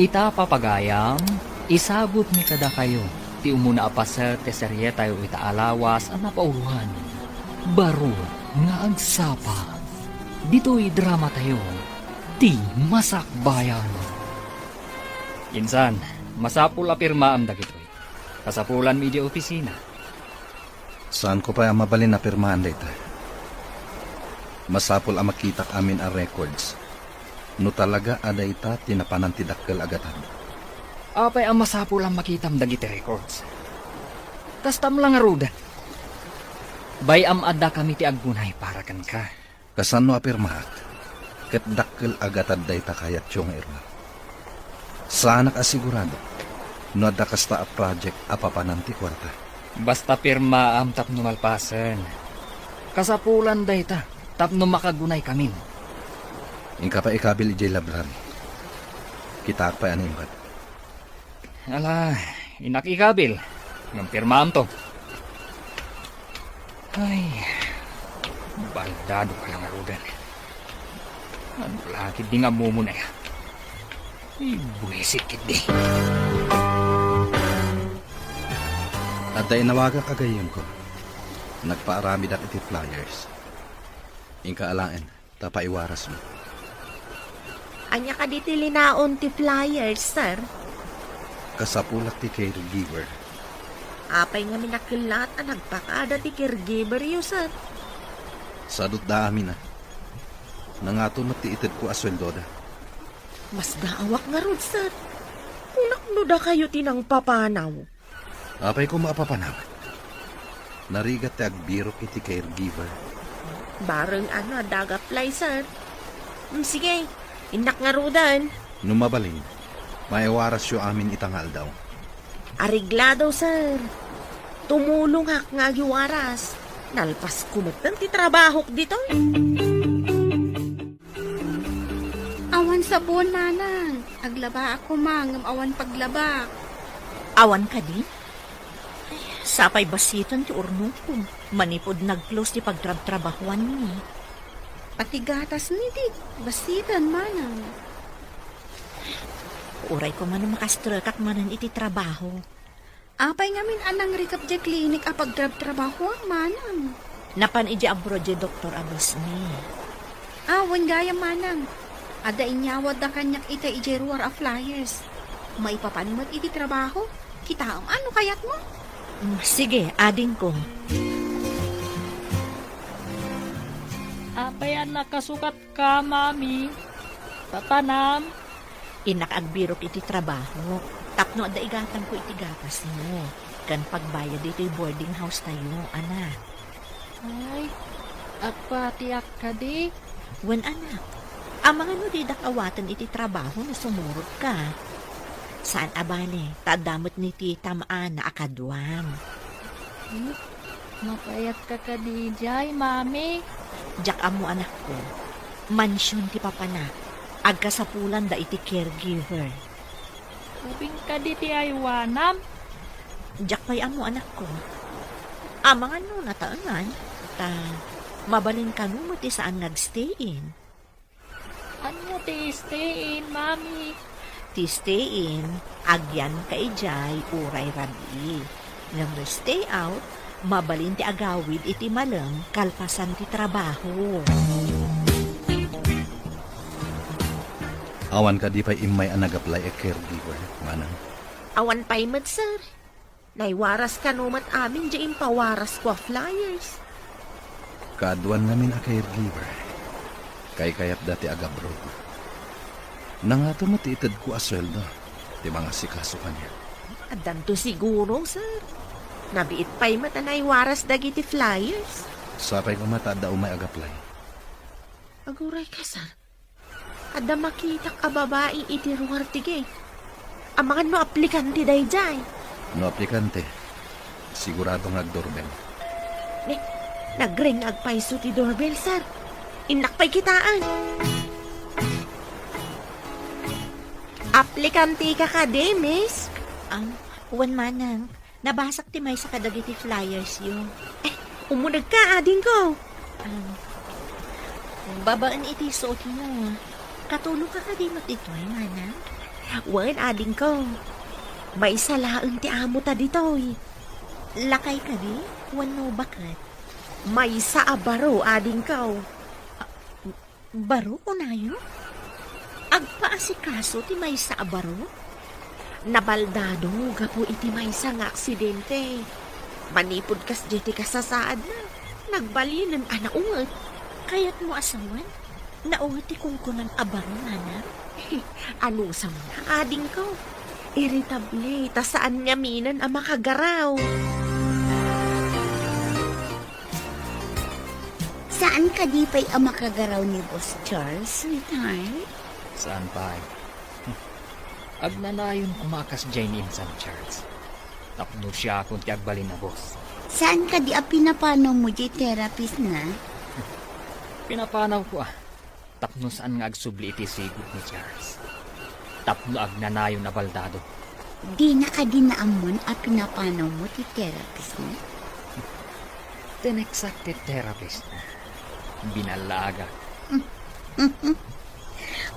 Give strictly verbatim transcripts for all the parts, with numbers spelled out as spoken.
Ita, papagayam, isagutmi kadakayo ti umuna a paset ti serietayo ita a lawas a napauloan, Baro nga Agsapa. Ditoy dramatayo, ti Masakbayan. Insan, masapul a pirmaam dagitoy. Kasapulanmi idiay opisina. Saanko pay a mabalin a pirmaan dayta. Masapul a makitak amin a records no talaga a dayta ti napanan ti dakkel a gatad. Apay a masapul a makitam dagiti records? Kastam la ngaruden. Bay-am a dakami ti aggunay para kenka. Kasano a pirmaak, ket dakkel a gatad dayta kayatyo nga iruar. Saanak a sigurado no adda kasta a project a papanan ti kuarta. Basta pirmaam tapno malpasen. Kasapulan dayta tapno makagunaykamin. Inka pay ikabil idiay library. Kitaak pay a naimbag. Ala, innak ikabil. Ngem pirmaamto. Ay, baldado ka lang, Rodan. Ano la ketdi nga mumunay, a? Ay, buwisit ketdi. Adda inawagak a gayyemko. Nagpaaramidak iti flyers. Inka alaen ta paiwarasmo. Ania kadi ti linaon ti flyers, sir? Kasapulak ti caregiver. Apay ngamin a kellat a nagpakada ti caregiver-yo, sir? Sadutda amin, a. Nangato met ti itedko a sueldoda. Masdaawak ngarud, sir. Kunak no dakayo ti nangpapanaw. Apay koma a papanaw? Narigat ti agbirok iti caregiver. Bareng ano a dagapla, sir. Mm, sige, innak ngaruden. No mabalin, maiwarasyo amin ita nga aldaw. Areglado, sir. Tumulongak nga agiwaras. Nalpasko metten ti trabahok ditoy. Awan sabon, manang. Aglabaak koma, ngem awan paglabak. Awan kadi? Ay, sapay basiten ti urnongko. Manipud nag-close ti pagtrabtrabahuanmi. Pati gatasmi di, basiten, manang. Uray koma no makastrekak manen iti trabaho. Apay ngamin a nangrikep diay klinik a pagtrabtrabahuam, manang? Napan idiay abroad diay doktor a bossmi. A, wen gayam, manang. Adda inyawatda kaniak ita idiay ruar a flyers. Maipapan met iti trabaho. Kitaem a no kayatmo. Mm, sige, adingko. Apay a nakasukatka, Mami? Papanam? Innak agbirok iti trabaho, tapno adda igatangko iti gatasmo, ken pagbayad ditoy boarding house tayo, anak. Ay, agpatiak kadi? Wen, anak. Amangan no didak awaten iti trabaho no sumurotka. Saan a bale, ta adda met ni titam a kaduam. Hmm? Mapayatka kadi idiay, Mami? Diak ammo, anakko. Mansion ti papanak. Agkasapulanda iti caregiver. Ubing kadi ti aywanam? Diak pay ammo, anakko. Amangan no nataengan, ta mabalin kano met ti saan nga agstay-in. Ania ti stay-in, Mami? Ti stay-in, agyanka idiay uray rabii. Ngem no stay out, mabalin ti agawid iti malem kalpasan ti trabaho. Awan kadi pay immay a nag-apply a caregiver, manang? Awan pay met, sir. Naiwaras kano met amin diay impawarasko a flyers. Kaaduan ngamin a caregiver. Kaykayatda ti agabroad. Nangato met ti itedko a sueldo ti mangasikaso kaniak. Addanto siguro, sir. Nabiit pay met a naiwaras dagiti flyers. Sapay koma ta adda umay ag-apply. Agurayka, sir. Adda makitak a babai iti ruar ti gate. Amangan no aplikante daydiay. No aplikante, sigurado nga agdoorbell. Ne, nagring agpayso ti doorbell, sir. Innak pay kitaen. Aplikante ka kadi, miss? Am, wen, manang. Nabasak ti maysa kadagiti flyersyo. Eh, umunegka, adingko. Um, babaen iti suotmo. Katulongka kadi met ditoy, manang? Wen, adingko. Maysa laeng ti amota ditoy. Lakay kadi wenno baket? Maysa a baro, adingko. Baro, kunayo? Agpaasikaso ti maysa a baro? Nabaldado gapu iti maysa nga aksidente. Manipud kasdiay ti kasasaadna, nagbalinen a naunget. Kayatmo a sawen? Naunget ti kunkunam a baro, manang? Anusam nga, adingko. Irritable, ta saan ngaminen a makagaraw. Saan kadi pay a makagaraw ni Boss Charles, sweetheart? Saan pay? Agnanayon koma a kasdiay ni Insan Charles. Tapno siakon ti agbalin a boss. Saan kadi a pinapanawmo diay therapist na? Pinapanawko a. Tapno saan nga agsubli iti sigud ni Charles. Tapno agnanayon a baldado. Dina kadi naammo a pinapanawmo ti therapist na? Tineksakto ti therapist na. Binallaagak.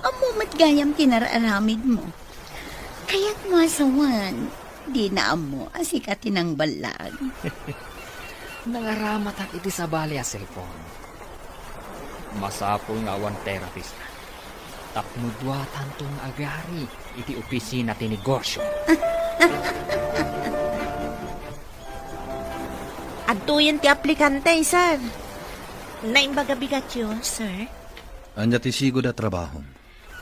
Ammo met gayam ti nararamidmo. Kayatmo a sawen, dina ammo a sika ti nangballag. Nangaramatak iti sabali a cellphone. Masapul nga awan therapist. Tapno duatanto nga agari iti opisina ti negosyo. Adtoyen ti aplikante, sir. Naimbag a bigatyo, sir. Ania ti sigud a trabaho?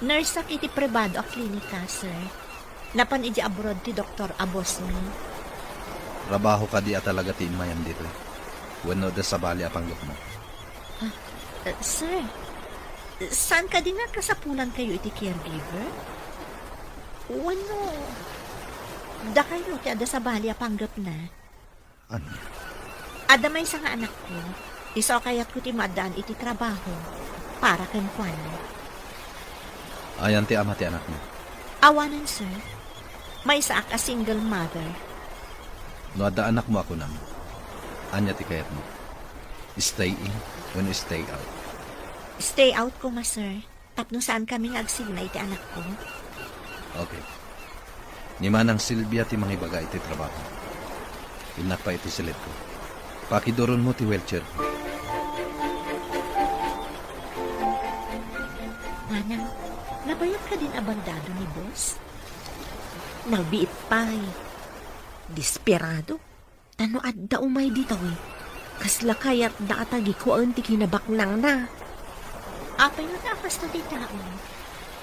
Nurse-ak iti pribado a klinika, sir. Napan idiay abroad ti doktor a boss mi. Trabaho kadi a talaga ti immayan ditoy? Wenno adda sabali a panggepmo? Ah, eh, sir, saan kadi nga kasapulankayo iti caregiver? Wenno, dakayo ti adda sabali a panggepna? Ania? Adda maysa nga anakko. Isu a kayatko ti maaddaan iti trabaho para kenkuana. Ayan ti ama ti anakmo? Awanen, sir. Maysaak a single mother. No adda anakmo a kunam, ania ti kayatmo? Stay in wenno stay out? Stay out koma, sir. Tapno saankami nga agsigna iti anakko. Okay. Ni Manang Silvia ti mangibaga iti trabaho. Innak pay iti silidko. Pakiduronmo ti wheelchairko. Manang, nabayag kadin a baldado ni boss? Nabiit pay. Desperado. Ta no adda umay ditoy, kasla kayatda a tagikuaen ti kinabaknangna. Apay met a kasta ti tao?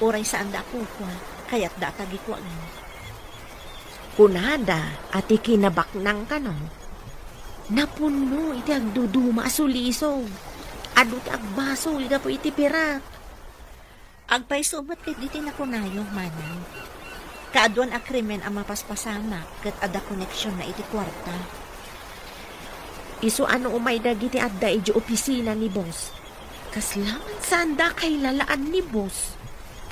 Uray saanda a kukua, kayatda a tagikuaen. Kunada a ti kinabaknang kano, napunno iti agduduma a sulisog. Adu ti agbasol gapu iti pirak. Agpayso met ket diti nakunayo, manang. Kaaduan a krimen a mapaspasamak ket adda koneksionna iti kuarta. Isu a no umay dagiti adda idiay opisina ni boss, kasla man saanda a kailalaan ni boss.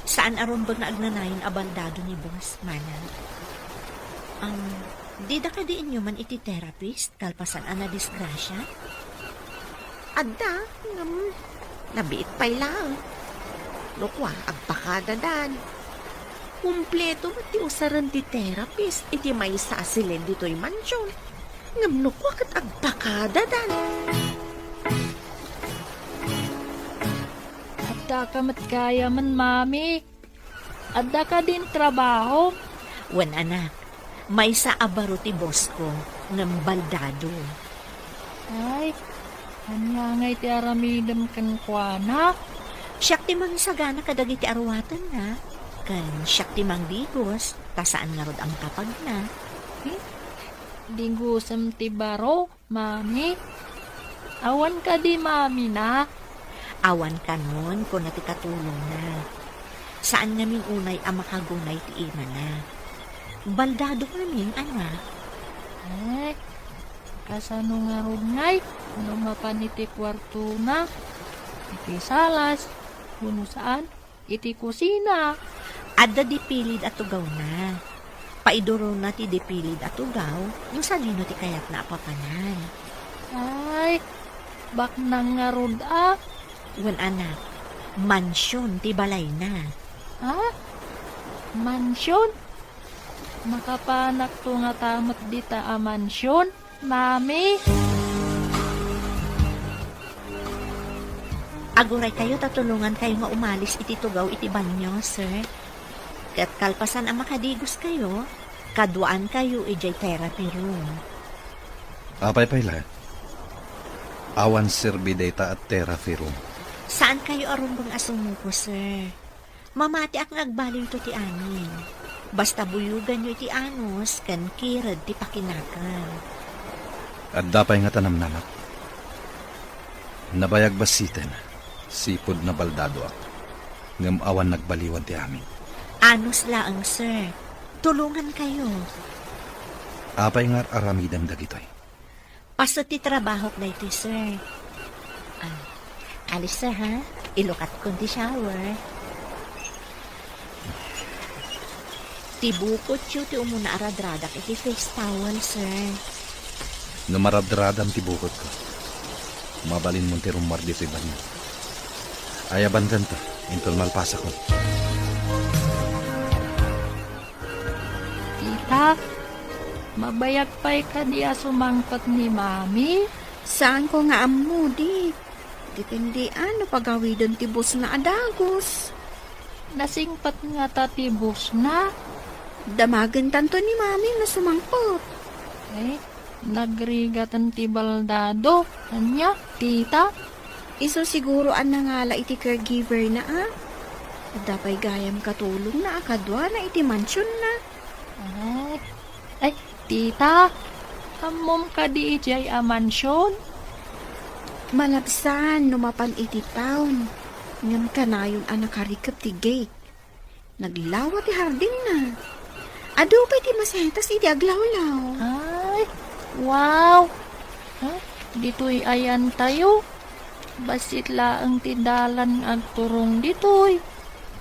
Saan a rumbeng nga agnanayon a baldado ni boss, manang. Am, dida kadi inyoman iti therapist? Kalpasan a nadisgrasia? Adda, ngem nabiit pay laeng. No kua, agpakadadan. Kumpleto met ti usaren ti therapist iti maysa a silid ditoy mansion. Ngem no kua ket agpakadadan. Adda ka met gayam, mami. Adda kadin trabaho? Wen, anak, maysa a baro ti boss ko, ngem baldado. Ay, ania ngay ti aramidem kenkuana? Siak ti mangisagana kadagiti aruatenna, ken siak ti mangdigos, ta saan ngarud a makapagna. Hmm? Digosem ti baro? Mami? Awan kadi mamina? Awan kanon, kuna ti katulongna. Saan ngamin unay a makagunay ti imana. Baldado ngamin, anak. Eh, kasano ngarud ngay no mapan iti kuartona? Iti salas, wenno saan? Iti kusina. Adda dipilid a tugawna. Paidurona ti dipilid a tugaw no sadino ti kayatna a papanan. Ay, baknang ngarud a. Wen, anak, mansion ti balayna. Ha? Mansion? Makapanakto ngata met dita a mansion, Mami? Aguraykayo ta tulongankayo nga umalis iti tugaw iti banio, sir. Ket kalpasan a makadigoskayo, kaduaankayo idiay therapy room. Apay pay laeng? Awan serbi dayta a therapy room. Saankayo a rumbeng a sumuko, sir. Mamatiak nga agbalewto ti amin. Basta buyoganyo iti anus ken kired ti pakinakan. Adda pay ngata namnamak. Nabayag bassiten, sipud nabaldadoak. Ngem awan nagbaliwan ti amin. Anus laeng, sir. Tulongankayo. Apay nga ar-aramidem dagitoy? Paset ti trabahok daytoy, sir. Ah, alis, sir, ha? Ilukatkon ti shower. Ti bukotyo ti umuna a radradak iti face towel, sir. No maradradam ti bukotko, mabalinmon ti rummuar ditoy banio. Ayabankanto, inton malpasakon. Tita, mabayag pay kadi a sumangpet ni Mami? Saanko nga ammo, Di. Depende a no pagawiden ti busna a dagus. Nasingpet ngata ti busna. Damagentanto ni Mami no sumangpet. Eh, nagrigaten ti baldado. Ania, tita? Isu siguro a nangala iti caregiver na, a? Adda pay gayam katulongna a kaduana iti mansion na. Ay, ay, tita, ammom kadi idiay a mansion? Malabsan no mapan iti town, ngem kanayon a nakarikep ti gate. Naglawa ti hardinna. Adu pay ti masetas idi aglawlaw. Ay, wow! Ha? Ditoy ayantayo? Bassit laeng ti dalan nga agturong ditoy.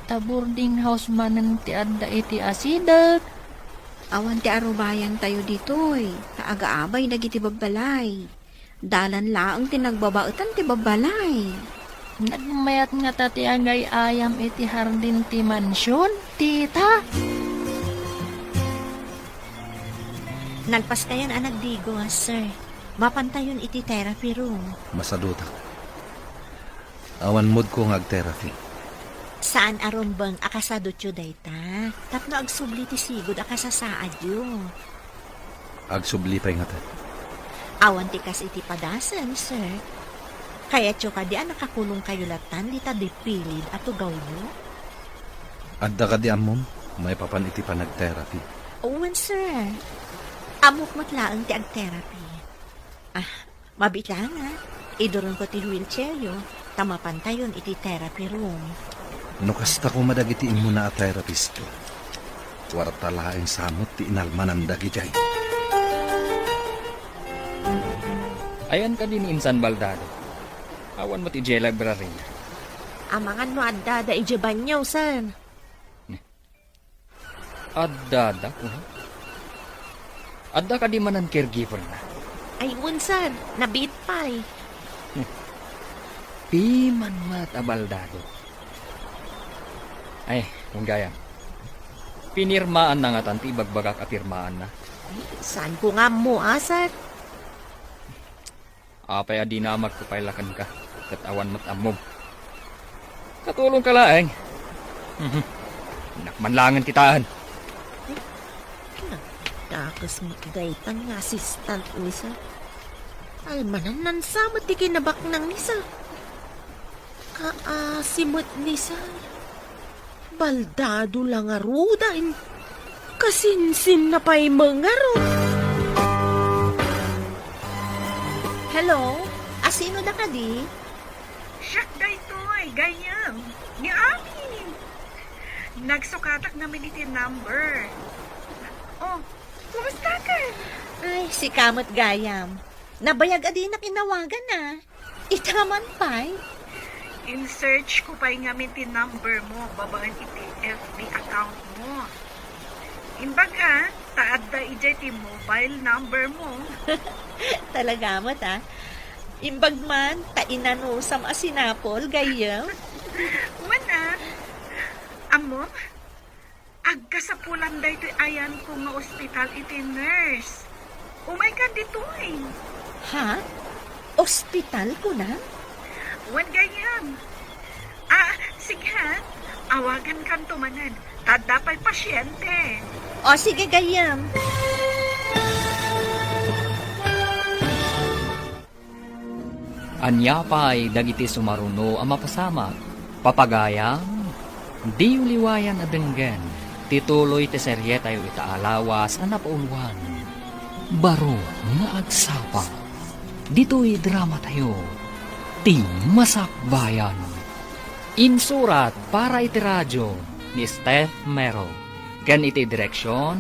Ta boarding house manen ti adda iti asideg. Awan ti arubayantayo ditoy, ta agaabay dagiti babbalay. Dalan laeng ti nagbabaetan ti babbalay. Nagmayat ngata ti agay-ayam iti hardin ti mansion, tita. Nalpaskayon a nagdigos, sir. Mapantayon iti therapy room. Masadutak. Awan moodko nga ag-therapy. Saan a rumbeng a kasadutyo dayta tapno agsubli ti sigud a kasasaadyo. Agsubli pay ngata. Awan ti kas iti padasen, sir. Kayatyo kadi a nakakulongkayo lattan dita dipilid a tugawyo? Adda kadi ammom maipapan iti panag-therapy? Wen, sir. Ammok met laeng ti ag-therapy. Ah, mabiit laeng, a. Iduronko ti wheelchairyo, ta mapantayon iti therapy room. No kasta koma dagiti immuna a therapist, kuarta laeng sa met ti inalmanan dagidiay. Ayan kadi ni insan baldado. Awan met idiay library. Amangan no adda da idiay banyo, sir. Adda da, kuno? Adda kadi manen caregiver na? Ay, wen, sir. Nabiit pay. Piman met a baldado. Ay, wen gayam. Pinirmaan na ngatan ti ibagbagak a pirmaan na. Ay, saan ko nga ammo, a, sir? Apay a dinamagko pay la kenka, ket awan met ammom. Katulongka laeng. Mhm. Innak man laengen kitaen. Nagdakes met dayta nga assistant ni sir. Almanan-nan sa met ti kinabaknang ni sir. Kaasi met ni sir. Baldado la ngaruden. Kasinsinna pay met ngarud. Hello? Asino da kadi? Siak daytoy, gayyem. Ni Ami. Nagsukatak ngamin iti number. Oh, kumusta ka? Ay, sika met gayam. Nabayag a dinak inawagan, a. Ita man pay? In-search ko pay ngamin ti number mo babaen iti F B account mo. Imbag a, ta adda idiay ti mobile number mo. Talaga met, a. Imbag man, ta inanusam a sinapol, gayyem. Wen, a. Ammom? Agkasapulan daytoy ayanko nga ospital iti nurse. Umaykan ditoy. Ha? Ospital, kunam? Wen gayyem. Ah, sige ha. Awagankanto manen. Ta adda pay pasiente. O, sige, gayyem. Ania pay dagiti sumaruno a mapasamak? Papagayam, diyo liwayan a denggen ti tuloy ti serietayo ita a lawas a napauluan, Baro nga Agsapa. Ditoy dramatayo, Ti Masakbayan. Insurat para iti radio ni Steph Mero. Ken iti direksion,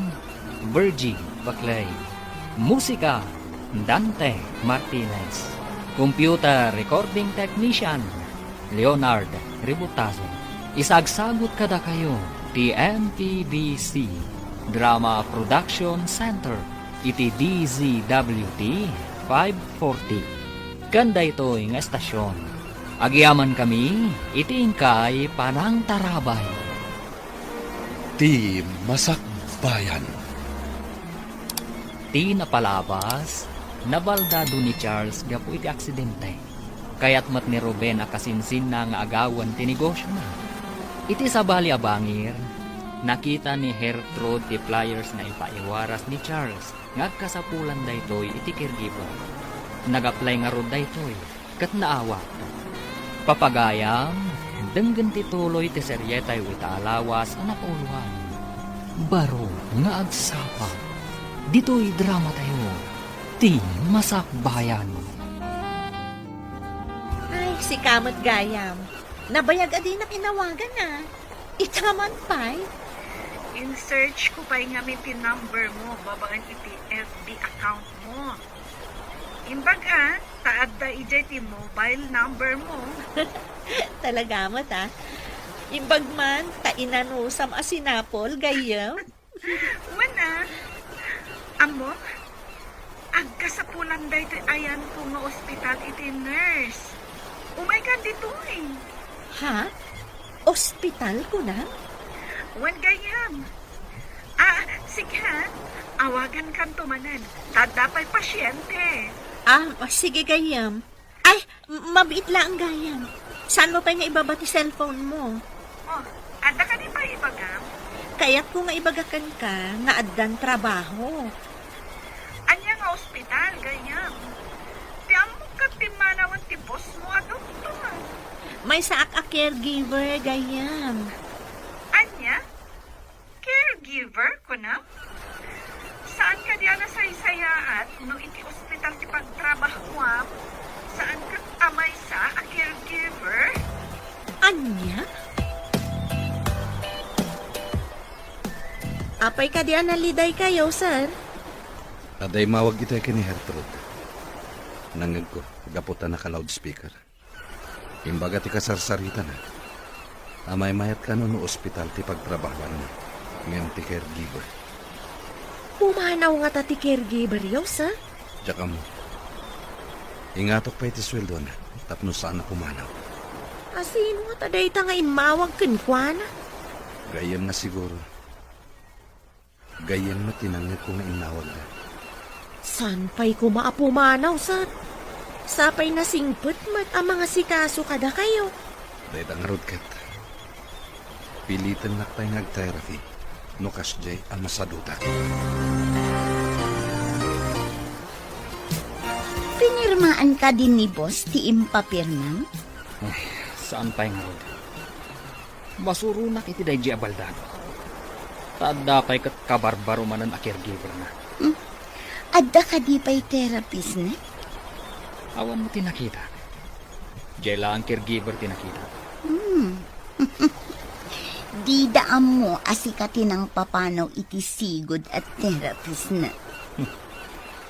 Virgie Baclay. Musika, Dante Martinez. Computer recording technician, Leonard Ributazo. Isagsagut kadakayo ti M P B C Drama Production Center iti D Z W T five forty. Ken daytoy nga estasion, agyamankami iti inkay panangtarabay. Ti Masakbayan. Ti napalabas, nabaldado ni Charles gapu iti aksidente. Kayat met ni Ruben a kasinsinna nga agawen ti negosiona. Iti sabali a bangir, nakita ni Gertrude ti flyers nga ipaiwaras ni Charles nga agkasapulan daytoy iti caregiver. Nag-apply ngarud daytoy ket naawat. Papagayam, denggen ti tuloy ti serietayo ita a lawas a napauluan, Baro nga Agsapa. Ditoy dramatayo, Ti Masakbayan. Ay, sika met gayam. Nabayag a dinak inawagan, a. Ita man pay. In-search ko pay ngamin ti number mo babaen iti F B account mo. Imbag a, ta adda idiay ti mobile number mo. Talaga met, a. Imbag man, ta inanusam a sinapol, gayyem. Wen a, ammo, agkasapulan daytoy ayanko nga ospital iti nurse. Umaykan ditoy. Ha? Ospital, kunam? Wen gayyem. Ah, sige ha. Awagankanto manen. Ta adda pay pasiente. Ah, sige gayyem. Ay, m-, mabiit laeng gayyem. Saan mo pay nga ibaba ti cellphone mo? Oh, adda kadi pay ibagam? Kayatko nga ibaga kenka nga addan trabaho. Ania nga ospital, gayyem? Ti ammok ket pimmanawen ti boss mo a doktor. Maysaak a caregiver, gayyem. Ania? Caregiver, kunam? Saan kadi a nasaysayaat no iti ospital ti pagtrabahuam? Saan ket a maysa a caregiver? Ania? Apay kadi a nalidaykayo, sir? Adda immawag itay ken ni Gertrude. Nangngegko, gapu ta naka-loudspeaker. Imbaga ti kasarsaritana a maymayat kano no ospital ti pagtrabahuanna ngem ti caregiver. Pumanaw ngata ti caregiveryo, sir? Diak ammo. Ingatok pay ti sueldona tapno saan a pumanaw. A, sino ngata dayta nga immawag kenkuana? Gayyem nga siguro. Gayyem met ti nangngegko nga innawagda. Saan pay koma a pumanaw, sir? Sapay nasingpet met a mangasikaso kadakayo. Dayta ngarud ket, pilitennak pay nga ag-therapy no kasdiay a masadutak. Pinirmaan kadi ni boss ti impapirmam? Ay, saan pay ngarud. Masuronak iti daydiay a baldado. Ta adda pay ket kabarbaro manen a caregiver-na. Hmm. Adda kadi pay therapist-na? Awan met ti nakita. Diay laeng caregiver ti nakita. Hmm. Dida ammo a sika ti nangpapanaw iti sigud a therapist-na.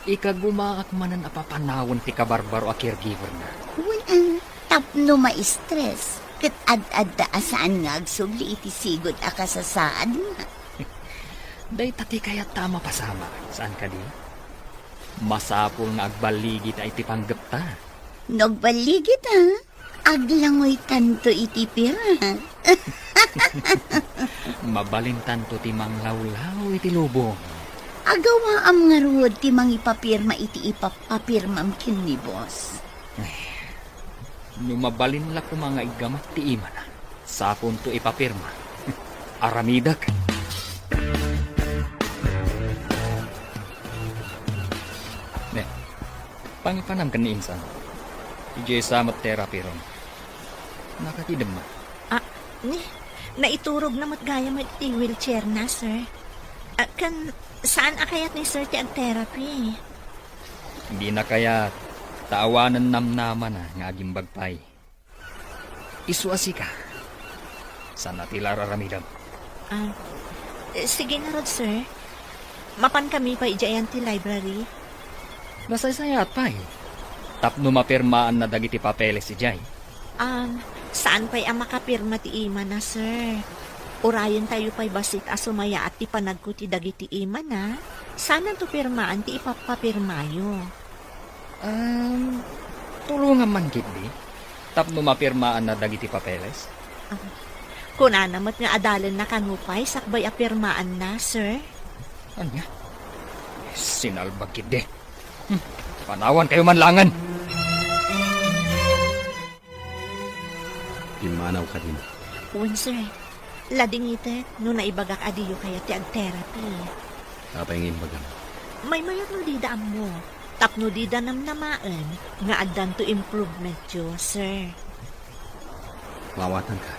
Ikagumaak manen a papanawen ti kabarbaro a caregiver-na. Wen, ah, tapno ma-stress, ket ad-adda a saan nga agsubli iti sigud a kasasaadna. Dayta ti kayatta a mapasamak, saan kadi? Masapul nga agballigita iti panggepta. No agballigita, Aglangoytanto iti pirma. Mabalintanto ti manglawlaw iti lubong. Agawaam ngarud ti mangipapirma iti ipapapirmam ken ni boss. No mabalin la koma nga iggamak ti imana, saponto ipapirma. Aramidek. Ne, pangipanam ken ni insan. Idiay sa met therapy room. Nakakidem man. Ah, ni, naiturogna met gayam iti wheelchair na, sir. Ah, ken saan a kayat ni sir ti agtherapy? Dina kayat, ta awanen namnamana nga agimbag pay. Isu a sika. Saan a ti la ar-aramidem? Ah, eh, sige ngarud, sir. Mapankami pay idiay ti library. Nasaysayaat pay. Tapno mapirmaanna dagiti papeles idiay. Um, saan pay a makapirma ti imana, sir? Urayentayo pay bassit a sumayaat ti panagko ti dagiti imana. Saananto pirmaan ti ipapapirmayo. Um, tulongam man ketdi tapno mapirmaanna dagiti papeles. Ah, kunana met nga adalenna kano pay sakbay a pirmaanna, sir. Ania? Sinalbag ketdi. Hmm, panawankayo man laengen. Pimmanaw ka din. Wen, sir. Ladingitek no naibagak a diyo kayat ti agtherapy. Apay nga imbagam? Maymayat no dida ammo. Tapno dida namnamaen nga addanto improvementyo, sir. Maawatanka.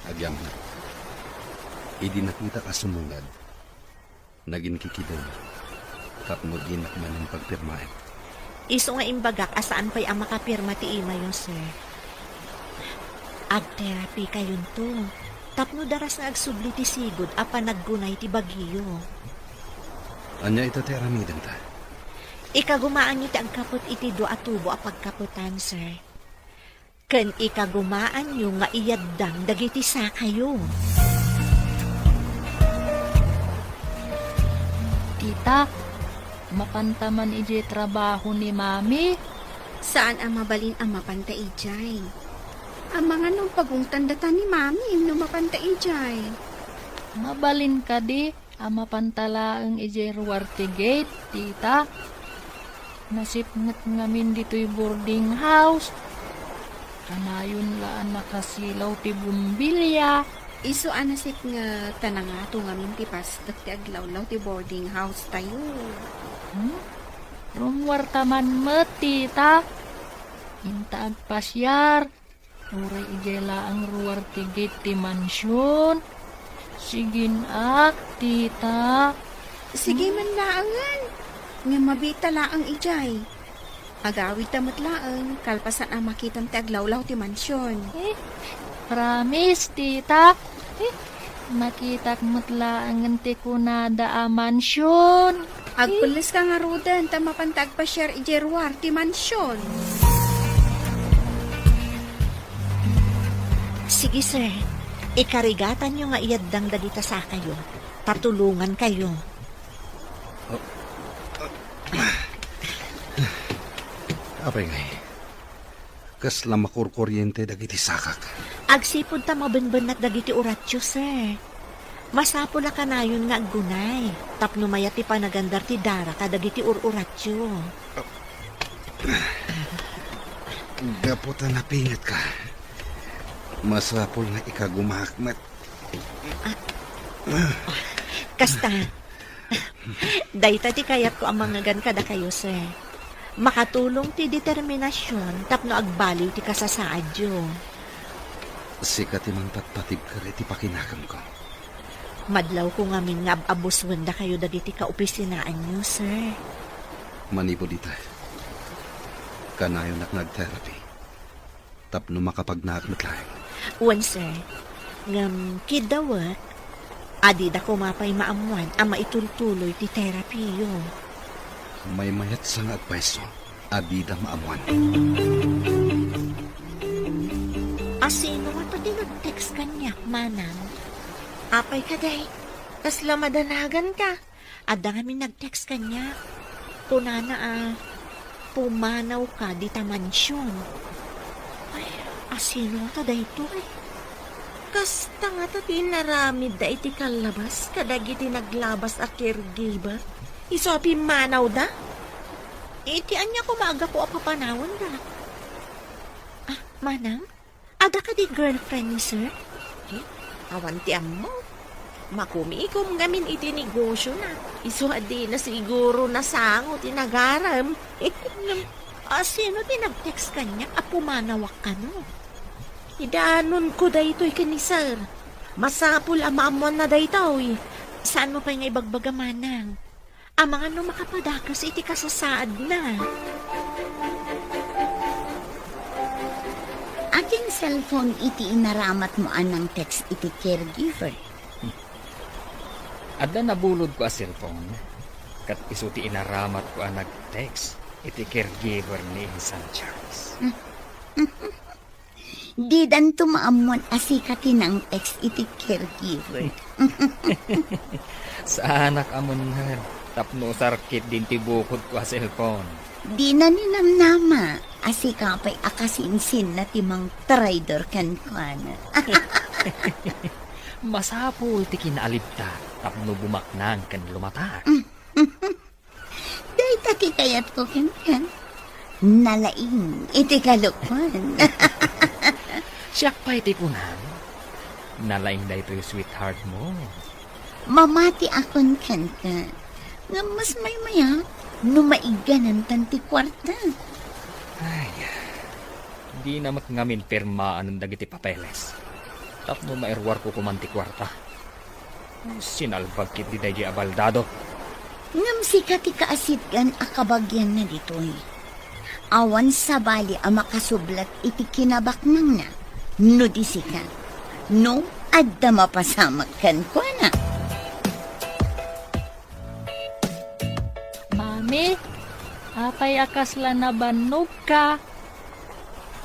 Agyamanak. Idi nakitak a sumungad, naginkikidem tapno dinak manen pagpirmaen. Isu nga imbagak a saan pay a makapirma ti imayo, sir. Agtherapy kayonto tapno daras nga agsubli ti sigud a panaggunay ti bagiyo. Ania ita ti aramidenta? Ikagumaanyo ti agkaput iti dua a tubo a pagkaputan, sir. Ken ikagumaanyo nga iyaddang dagiti sakayo. Tita, mapanta man idiay trabaho ni Mami? Saan a mabalin a mapanta idiay. Amangan no pagungtan data ni Mami no mapanta idiay. Mabalin kadi a mapanta laeng idiay ruar ti gate, tita. Nasipnget ngamin ditoy boarding house. Kanayon la a nakasilaw ti bombilya. Isu a nasipnget ta nangato ngamin ti pasdek ti aglawlaw ti boarding house tayo. Hmm? Rummuarta man met, tita. Inta agpasiar. Uray idiay laeng ruar ti gate ti mansion. Sigin ak, tita. Sige man laengen. Ngem mabiit ta laeng idiay. Agawidta met laeng, kalpasan a makitam ti aglawlaw ti mansion. Eh, promise, tita. Eh, Makitak met laengen ti kunada a mansion. Agpelleska ngaruden ta mapanta agpasiar idiay ruar ti mansion. Sige, sir. Ikarigatanyo nga iyaddang dagita sakayo. Tatulongankayo. Apay ngay? Kasla makurkuriente dagiti sakak. Agsipud ta mabenbennat dagiti uratyo, sir. Masapul a kanayon nga aggunay tapno mayat ti panagandar ti dara kadagiti ur-uratyo. Gapu ta napingetka, masapul nga ikagumaak met. Ah. Kasta, dayta ti kayatko a mangngegan kadakayo, sir. Makatulong ti determinasion tapno agbaliw ti kasasaadyo. Sika ti mangpatpatigker iti pakinakemko. Madlawko ngamin nga ab-abusuen dakayo dagiti kaopisinaanyo, sir. Manipud ita, kanayonak nga agterapi tapno makapagnaak met laeng. Wen, sir. Ngem kiddawek, adida koma pay maammuan a maitultuloy ti terapiyo. Maymayatsa nga agpayso, adida maammuan. A sino nga ti nag-text kaniak, manang? Apay kadi, kasla madanagan ka? Adda ngamin nag-text kaniak. Kunana a, pumanaw ka dita mansion. Ay, Asino ta daytoy? Kasta ngata ti inaramidda iti kallabas kadagiti naglabas a caregiver? Isu a pimmanawda? Iti ania koma a gapu a papanawenda? Ah, manang? Adda kadi girlfriend ni sir? Eh, awan ti ammo. Makumikom ngamin iti negosiona. Isu a dina siguro nasango ti nagarem. Asino ti nag-text kaniak a pumanawak kano? Idanonko daytoy ken ni sir. Masapul a maammoanna daytoy. Saanmo pay nga ibagbaga, manang? Amangan no makapadakes iti kasasaadna. Akin cellphone iti inaramatmo a nang-text iti caregiver? Adda nabulodko a cellphone, ket isu ti inaramatko a nag-text iti caregiver ni Insan Charles. Didanto maammoan a sika ti nang-text iti caregiver. Saanak a mungngar tapno usar ketdin ti bukodko a cellphone. Dina ninamnama a sika pay a kasinsinna ti mangtraidor kenkuana. Masapul ti kinaalibta tapno bumaknang ken lumata. Dayta ti kayatko kenka. Nalaing iti kalokoan. Siak pay ti kunam, nalaing daytoy sweetheart mo. Mamatiakon kenka. Ngem mas maymayat no maigganantan ti kuarta. Ay, dina met ngamin pirmaan dagiti papeles tapno mairuarko koman ti kuarta. Sinalbag ketdi daydi a baldado. Ngem sika ti kaasitgan a kabagianna ditoy. Awan sabali a makasublat iti kinabaknangna no di sika. No adda mapasamak kenkuana. Mami, apay a kasla nabannogka?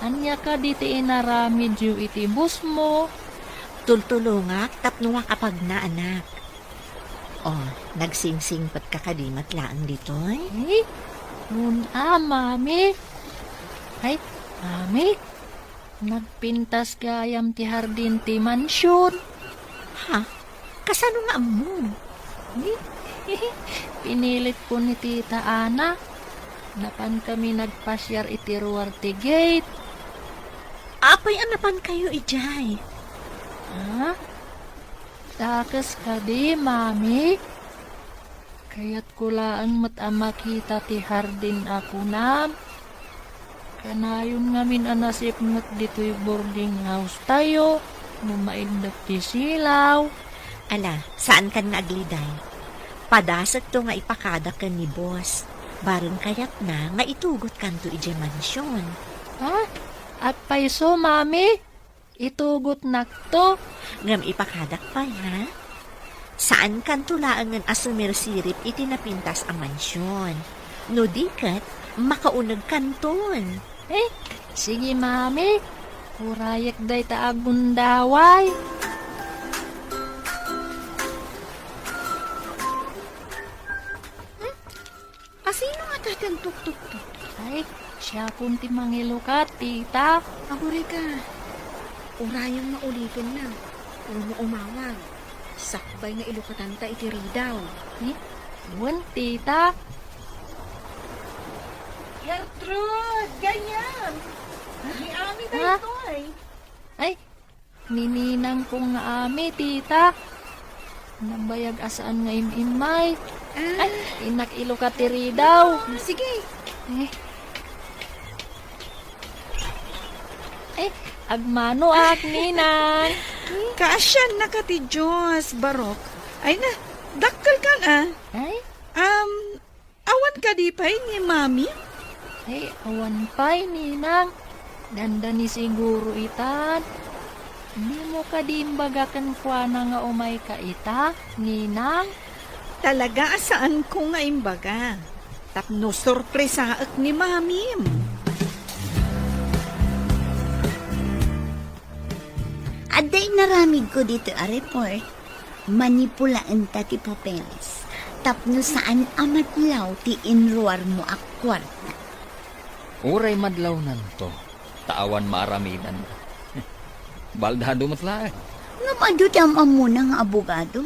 Ania kadi ti inaramidyo iti busmo? Tultulongak tapno makapagna, anak. Oh, nagsingsingpetka kadi met laeng ditoy? Eh, un-a, Mami. Ay, Mami, nagpintas gayam ti hardin ti mansion. Ha? Kasano nga ammom? Pinilit ko ni Tita Ana. Napan kami nagpasiar iti ruar ti gate. Apay a napan kayo idiay? Ha? Dakes kadi, Mami? Kayatko laeng met a makita ti hardin a kunam. Kanayon ngamin a nasipnget ditoy boarding house tayo no maindek ti silaw. Ala, saankan nga agliday. Padasekto nga ipakadak ken ni boss. Bareng kayatna nga itugotkanto idiay mansion. Ha? Apay isu, Mami? Itugotnakto. Ngem ipakadak pay, ha? Saankanto laengen a sumirsirip iti napintas a mansion. No di ket, makaunegkanton. Eh, sige, Mami. Urayek dayta a gundaway. Asino nga dayta a tuktuktok? Ay, siakon ti mangilukat, tita. Agurayka, urayem nga ulikenna wenno umawag. Sakbay nga ilukatanta iti ridaw. Eh, wen, tita. Gertrude, gayam. Ni Ami Ha? Daytoy. Ay, ni ninangko nga Ami, tita. Nabayag a saan nga im-immay. Ah. Ay, innak ilukat ti ridaw. Sige. Eh. Eh, agmanoak, ninang. Kaasiannaka ti Dios, Barok. Ay na, dakkelkan, ah. Ay? Um, Awan kadi pay ni Mami? Ay, awan pay, ninang. Dandani siguro itan. Dimo kadi imbaga kenkuana nga umayka ita, ninang? Talaga a saanko nga imbaga. Tapno sorpresaek ni Mamim. Adda inaramidko ditoy a report. Manipulaenta ti papeles tapno saan a madlaw ti inruarmo a kuarta. Uray madlawnanto, ta awan maaramidanna. Baldado met laeng. Ngem adu ti am-ammona nga abogado.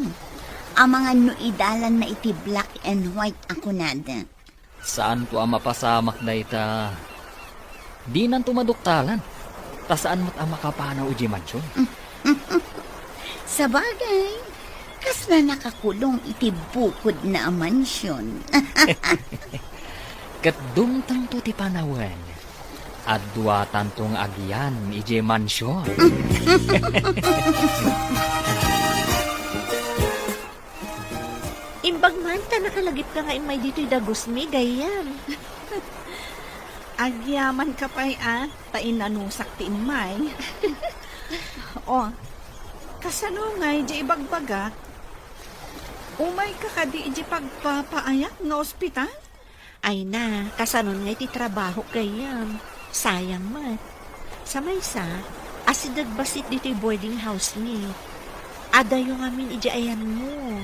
Amangan no idalanna iti black and white a kunada. Saanto a mapasamak dayta. Dinanto maduktalan. Ta saan met a makapanaw idiay mansion. Sabagay, kasla nakakulong iti bukodna a mansion. Ket dumtengto ti panawen. Adduatanto nga agyan idiay mansion. Imbag man ta nakalagipka nga immay ditoy dagusmi, gayyem. Agyamanka pay a, ta inanusak ti immay. O, kasano ngay di ibagbagak? Umayka kadi iti pagpapaayak nga ospital? Ay na, kasanon ngay ti trabahok, gayyem? Sayang met. Sa maysa, asideg bassit ditoy boarding house mi. Adayo ngamin idiay ayanmo.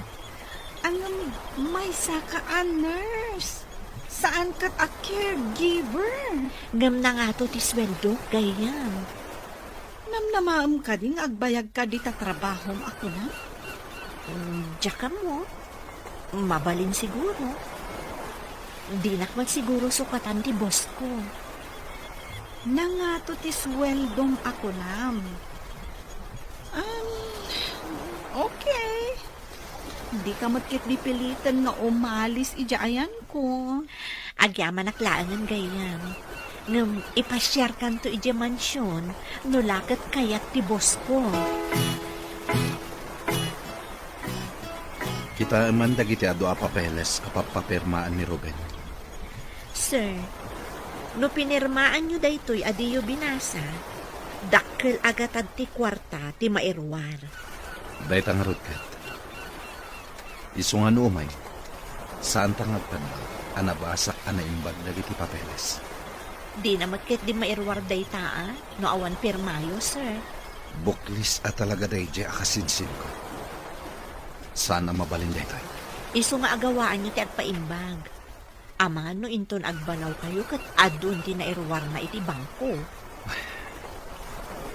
Ngem maysaka a nurse, saan ket a caregiver. Ngem nangato ti sueldok, gayyem? Namnamaem kadi nga agbayagka dita trabahom a kunam? Mm, diak ammo. Mabalin siguro. Dinak met siguro sukatan ti boss ko. Nangato ti sueldom a kunam? Um, okay. Dika met ketdi piliten nga umalis idiay ayanko. Agyamanak laengen, gayyem. Ngem ipasiarkanto idiay mansion no la ket kayat ti boss ko. Kitaem man dagiti adu a papeles a pappapirmaan ni Ruben. Sir, no pinirmaanyo daytoy a diyo binasa, dakkel a gatad ti kuarta ti mairuar. Dayta ngarud ket. Isu nga no umay, saanta nga agtagbaw a nabasak a naimbag dagiti papeles. Dina met ketdi mairuar dayta a no awan pirmayo, sir. Buklis a talaga daydiay a kasinsinko. Saan a mabalin daytoy. Isu nga agawaanyo ti agpaimbag. Amangan no inton agbanawkayo ket adun ti nairuarna iti bangko.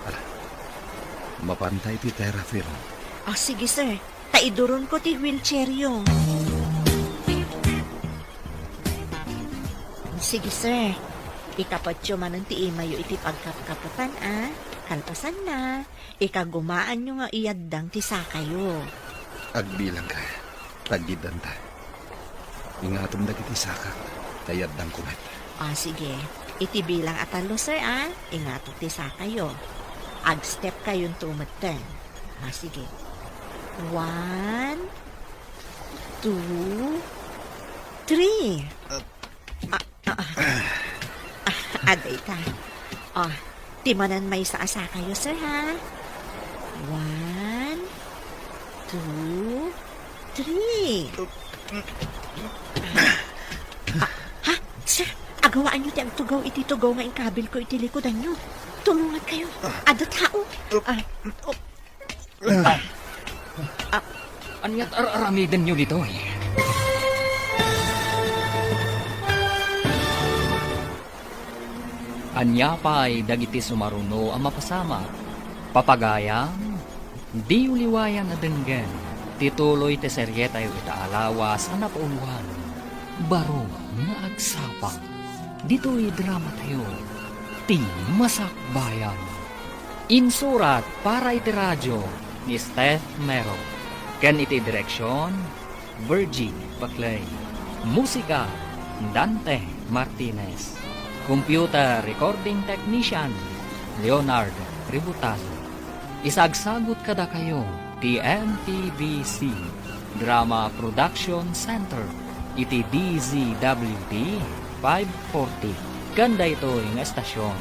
Ala, mapanta iti terra firma. Ah, sige, sir. Ta iduronko ti wheelchairyo. Sige, sir. Ikapatyo manen ti imayo iti pagkapkapetan, a. Kalpasanna, ikagumaanyo nga iyaddang ti sakayo. Agbilangka, taggiddanta. Ingatem dagiti sakak, ta iyaddangko met. Ah, sige. Iti bilang a tallo, sir, a. Ingatem ti sakayo. Agstep kayonto metten. Ah, sige. One, two, three. Ah, ah, ah. Ah, adda ita. Ah, ti manen maysa a sakayo, sir, ha? One, two, three. Ah, ha? Sir, agawaanyo ti agtugaw iti tugaw nga inkabilko iti likudanyo. Tulongankayo. Adda tao. Ah, oh. Ah, aniat ar-aramidenyo ditoy? Ania pay dagiti sumaruno a mapasamak? Papagayam, diyo liwayan a denggen ti tuloy ti serietayo ita a lawas a napauluan, Baro nga Agsapa. Ditoy dramatayo, Ti Masakbayan. Insurat para iti radio ni Steph Mero, ken iti direksion, Virgie Paclay. Musika, Dante Martinez. Computer recording technician, Leonard Ributazo. Isagsagut kadakayo ti M T V C Drama Production Center iti D Z W T five forty. Ken daytoy nga estasion,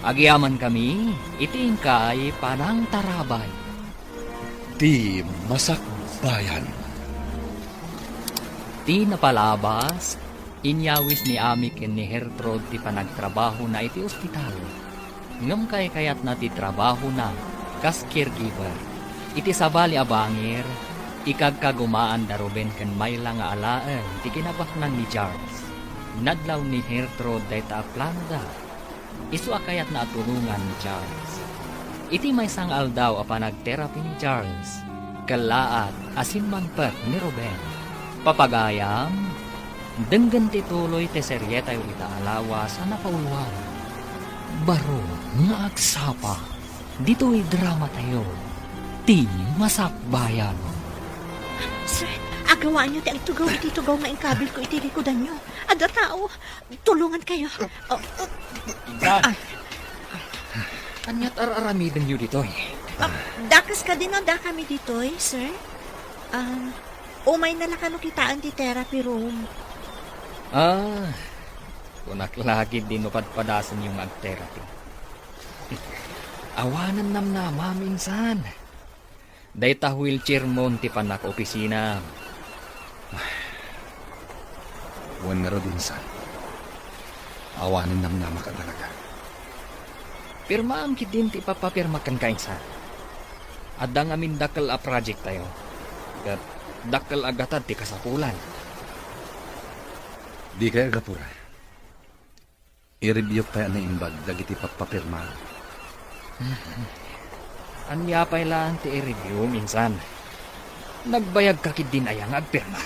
agyamankami iti inkay panangtarabay. Ti Masakbayan. Ti napalabas, inyawis ni Ami ken ni Gertrude ti panagtrabahona iti ospital. Ngem kaykayatna ti trabahona kas caregiver. Iti sabali a bangir, ikagkagumaan da Ruben ken Myla nga alaen ti kinabaknang ni Charles. Nadlaw ni Gertrude dayta a planoda. Isu a kayatna a tulongan ni Charles. Iti maysa nga aldaw a panagterapi ni Charles, kellaat a simmangpet ni Ruben. Papagayam, denggen ti tuloy ti serietayo ita a lawas a napauluan. Baro nga agsapa, ditoy dramatayo, ti Masakbayan. Sir, agawaanyo ti agtugaw iti tugaw nga inkabilko iti likudanyo. Adda tao, tulongankayo. Oh, Insan, ah, ania't ar-aramidenyo ditoy? Ah, dakes kadi no addakami ditoy, sir? Ah, umayna la kano kitaen ti therapy room. Ah, kunak la ketdi no padpadasenyo nga agterapi. Awanen namnamam, insan. Dayta wheelchair-mon ti pannak-opisina. Wen ngarud, insan. Awanen namnamak a talaga. Pirmaam ketdin ti ipapapirmak kenka, insan. Adda ngamin dakkel a project-tayo. Ket dakkel a gatad ti kasapulan. Dikay agapura. I-review-k pay a naimbag dagiti pappapirmaam. Ania pay laeng ti i-review, insan? Nagbayagka ketdin aya nga agpirma?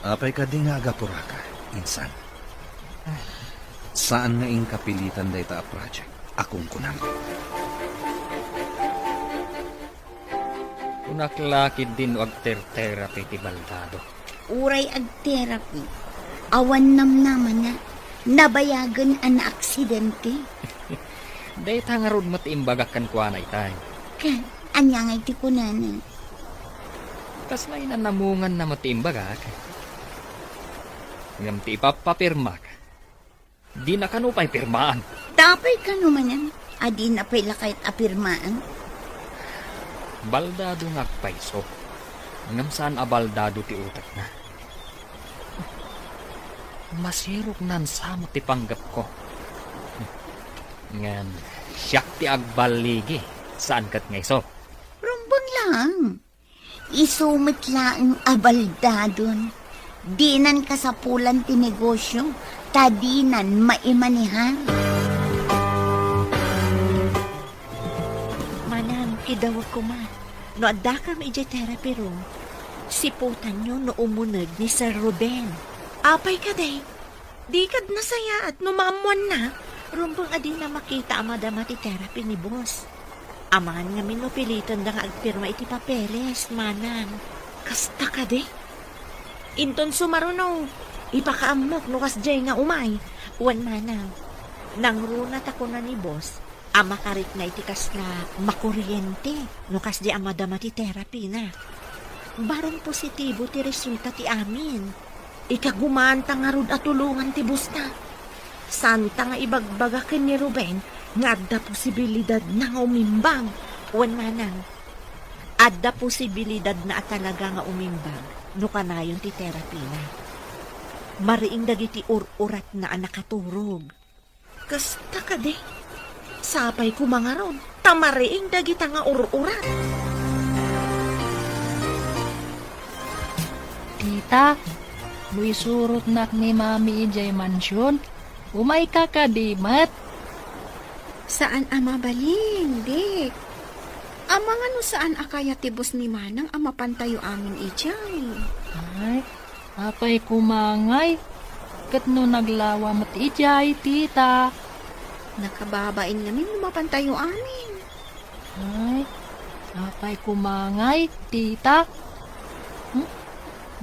Apay kadi nga agapuraka, insan? Saan nga inka pilitan dayta a project a kunkunam? Kunak la ketdin no agterterapi ti baldado. Uray agterapi, awan namnamana, nabayagen a naaksidente. Dayta ngarud met imbagak kenkuana itay. Ket ania ngay ti kunana? Kasla inanamunganna met ti imbagak. Ngem ti ipapapirmak, dina kano pay pirmaan. Apay kano manen a dina pay la kayat a pirmaan? Baldado nga agpayso, ngem saan a baldado ti utekna. Masiroknan sa met ti panggepko. Ngem siak ti agballigi, saan ket nga isu. Rumbeng laeng. Isu met laeng a baldadon. Dinan kasapulan ti negosio, ta dinan maimanehan. Manang, kidawek koma. No addakam idiay therapy room, siputanyo no umuneg ni Sir Ruben. Apay kadi? Di kad nasayaat no maammoanna. Rumbeng a dina makita a madama ti terapi ni boss. Amangan ngamin no pilitenda nga agpirma iti papeles, manang. Kasta kadi? Inton sumaruno, ipakaammok no kasdiay nga umay. Wen manang, nangruna ta kuna ni boss, a makarikna iti kasla makuriente no kasdi a madama ti terapina. Barong positibo ti resulta ti amin. Ikagumaanta ngarud a tulongan ti bosta. Saanta nga ibagbaga ken ni Ruben nga adda posibilidadna nga umimbag. Wen manang, adda posibilidadna a talaga nga umimbag no kanayon ti terapina. Mariing dagiti ur-uratna a nakaturog. Kasta kadi? Sapay koma ngarud, ta mariing dagita nga ur-urat. Tita, no isurotnak ni Mami idiay mansion, umayka kadi met? Saan a mabalin, Dik. Amangan no saan a kayat ti boss ni Manang a mapantayo amin idiay. Ay, apay koma ngay, ket no naglawa met idiay, tita? Nakababain ngamin no mapantayo amin. Ay, apay koma ngay, tita? Hmm?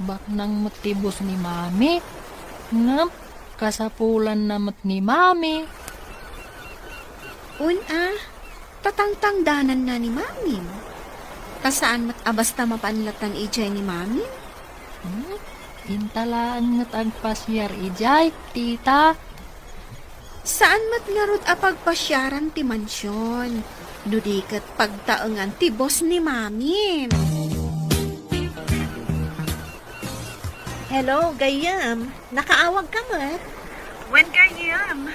Baknang met ti boss ni Mami. Ngem, kasapulanna met ni Mami. Wen a, tatangtangdananna ni Mami. Ta saan met a basta mapanlatan idiay ni Mami. Hmm? Inta laeng met agpasiar idiay, tita. Saan met ngarud a pagpasiaran ti mansion, no di ket pagtaengan ti boss ni Mami. Hello, gayyem. Nakaawagka met? Wen, gayyem.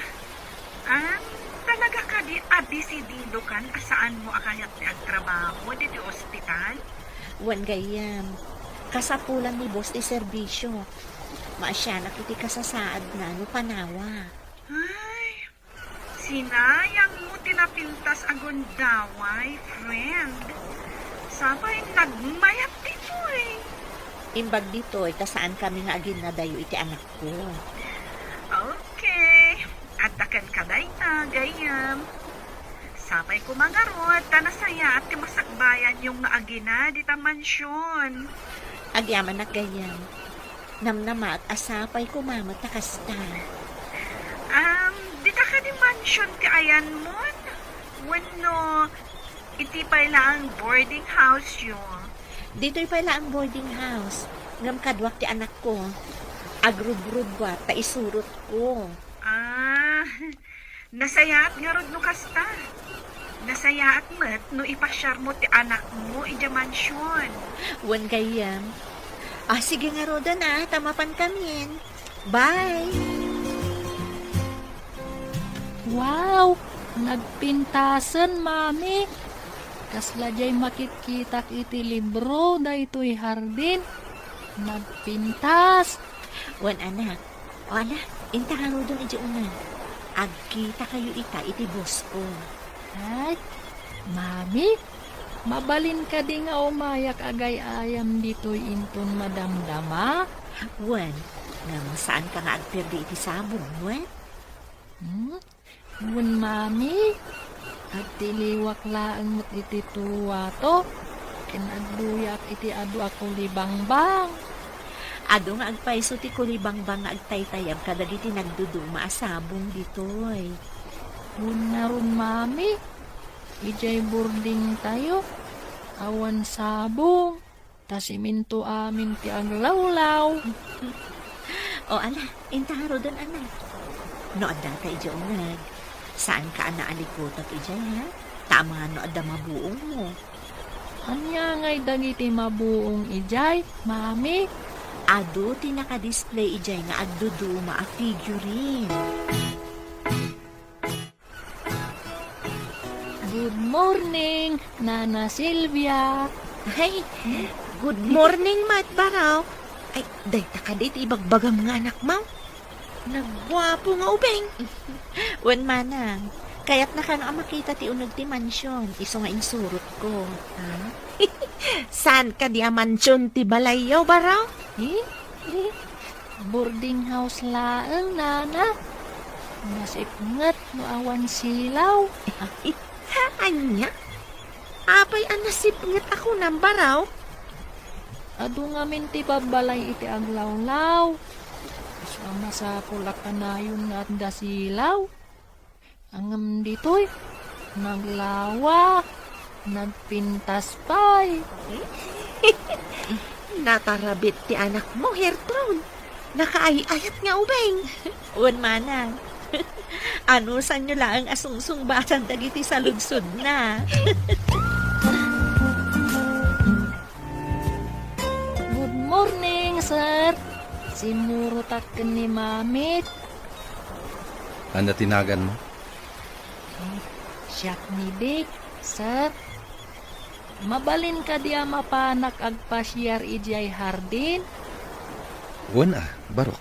Ah, talaga kadi a desididokan a saanmo a kayat ti agtrabaho ditoy ospital? Wen, gayyem. Kasapulan ni boss ti serbisio. Maasianak iti kasasaadna no panawa. Ay, Sinayangmo ti napintas a gundaway, friend. Sapay nagmayat ditoy. Imbag ditoy, ta saankami nga aginnadayo iti anakko. Okay. Adda kenka dayta, gayyem. Sapay koma ngarud, ta nasayaat ti masakbayanyo nga agina dita mansion. Agyamanak, gayyem. Namnamaak a sapay koma met ta kasta. Um, dita kadi mansion ti ayanmon? Wenno iti pay laeng boarding house yo? Ditoy pay laeng boarding house. Ngem kaduak ti anakko. Agrubrubbuat ta isurotko. Ah, nasayaat ngarud no kasta. Nasayaat met no ipasiarmo ti anakmo idiay mansion. Wen gayyem. Ah, sige ngaruden a, ta mapankamin. Bye! Wow! Nagpintasen, Mami. Kasla diay makitkitak iti libro daytoy hardin. Nagpintas. Wen, anak. O, ala, inta ngaruden idiay uneg. Agkitakayo ita iti boss ko. Ay, Mami, mabalin kadi nga umayak agay-ayam ditoy inton madamdama? Wen, ngem saanka nga agperdi iti sabong, wen? Hmm? Wen, Mami, agtiliwak laeng met iti tuwato, ken agduyaak iti adu a kulibangbang. Adu nga agpayso ti kulibangbang nga agtaytayab kadagiti nagduduma a sabong ditoy. Wen ngarud, Mami, idiay boardingtayo, awan sabong. Ta siminto amin ti aglawlaw. O, ala, inta ngaruden, anak. No addata idiay uneg, saanka a naalikutek idiay, ha? Ta amangan no adda mabuongmo. Ania ngay dagiti mabuong idiay, Mami? Adu ti naka-display idiay nga agduduma a figurine. Good morning, Nana Silvia. Ay, good morning met, Baro. Ay, dayta kadi ti ibagbagam nga anakmo? Nagguapo nga ubing. Wen, manang. Kayatna kano a makita ti uneg ti mansion, isu nga insurotko. Ha? Saan kadi a mansion ti balayyo, Baro? Eh? Boarding house laeng, Nana. Nasipnget no awan silaw. Ania? Apay a nasipnget a kunam, Baro? Adu ngamin ti babbalay iti aglawlaw. Isu a masapul a kanayon nga adda silaw. Ngem ditoy, naglawa, nagpintas pay. Natarabit ti anakmo, Gertrude. Nakaay-ayat nga ubing. Wen, manang. Anusanyo laeng a sungsungbasan dagiti saludsodna. Good morning, sir. Simmurotak ken ni Mamit. Ania ti naganmo? Eh, siak ni Dick, sir. Mabalin kadi a mapanak agpasiar idiay hardin? Wen a, Barok.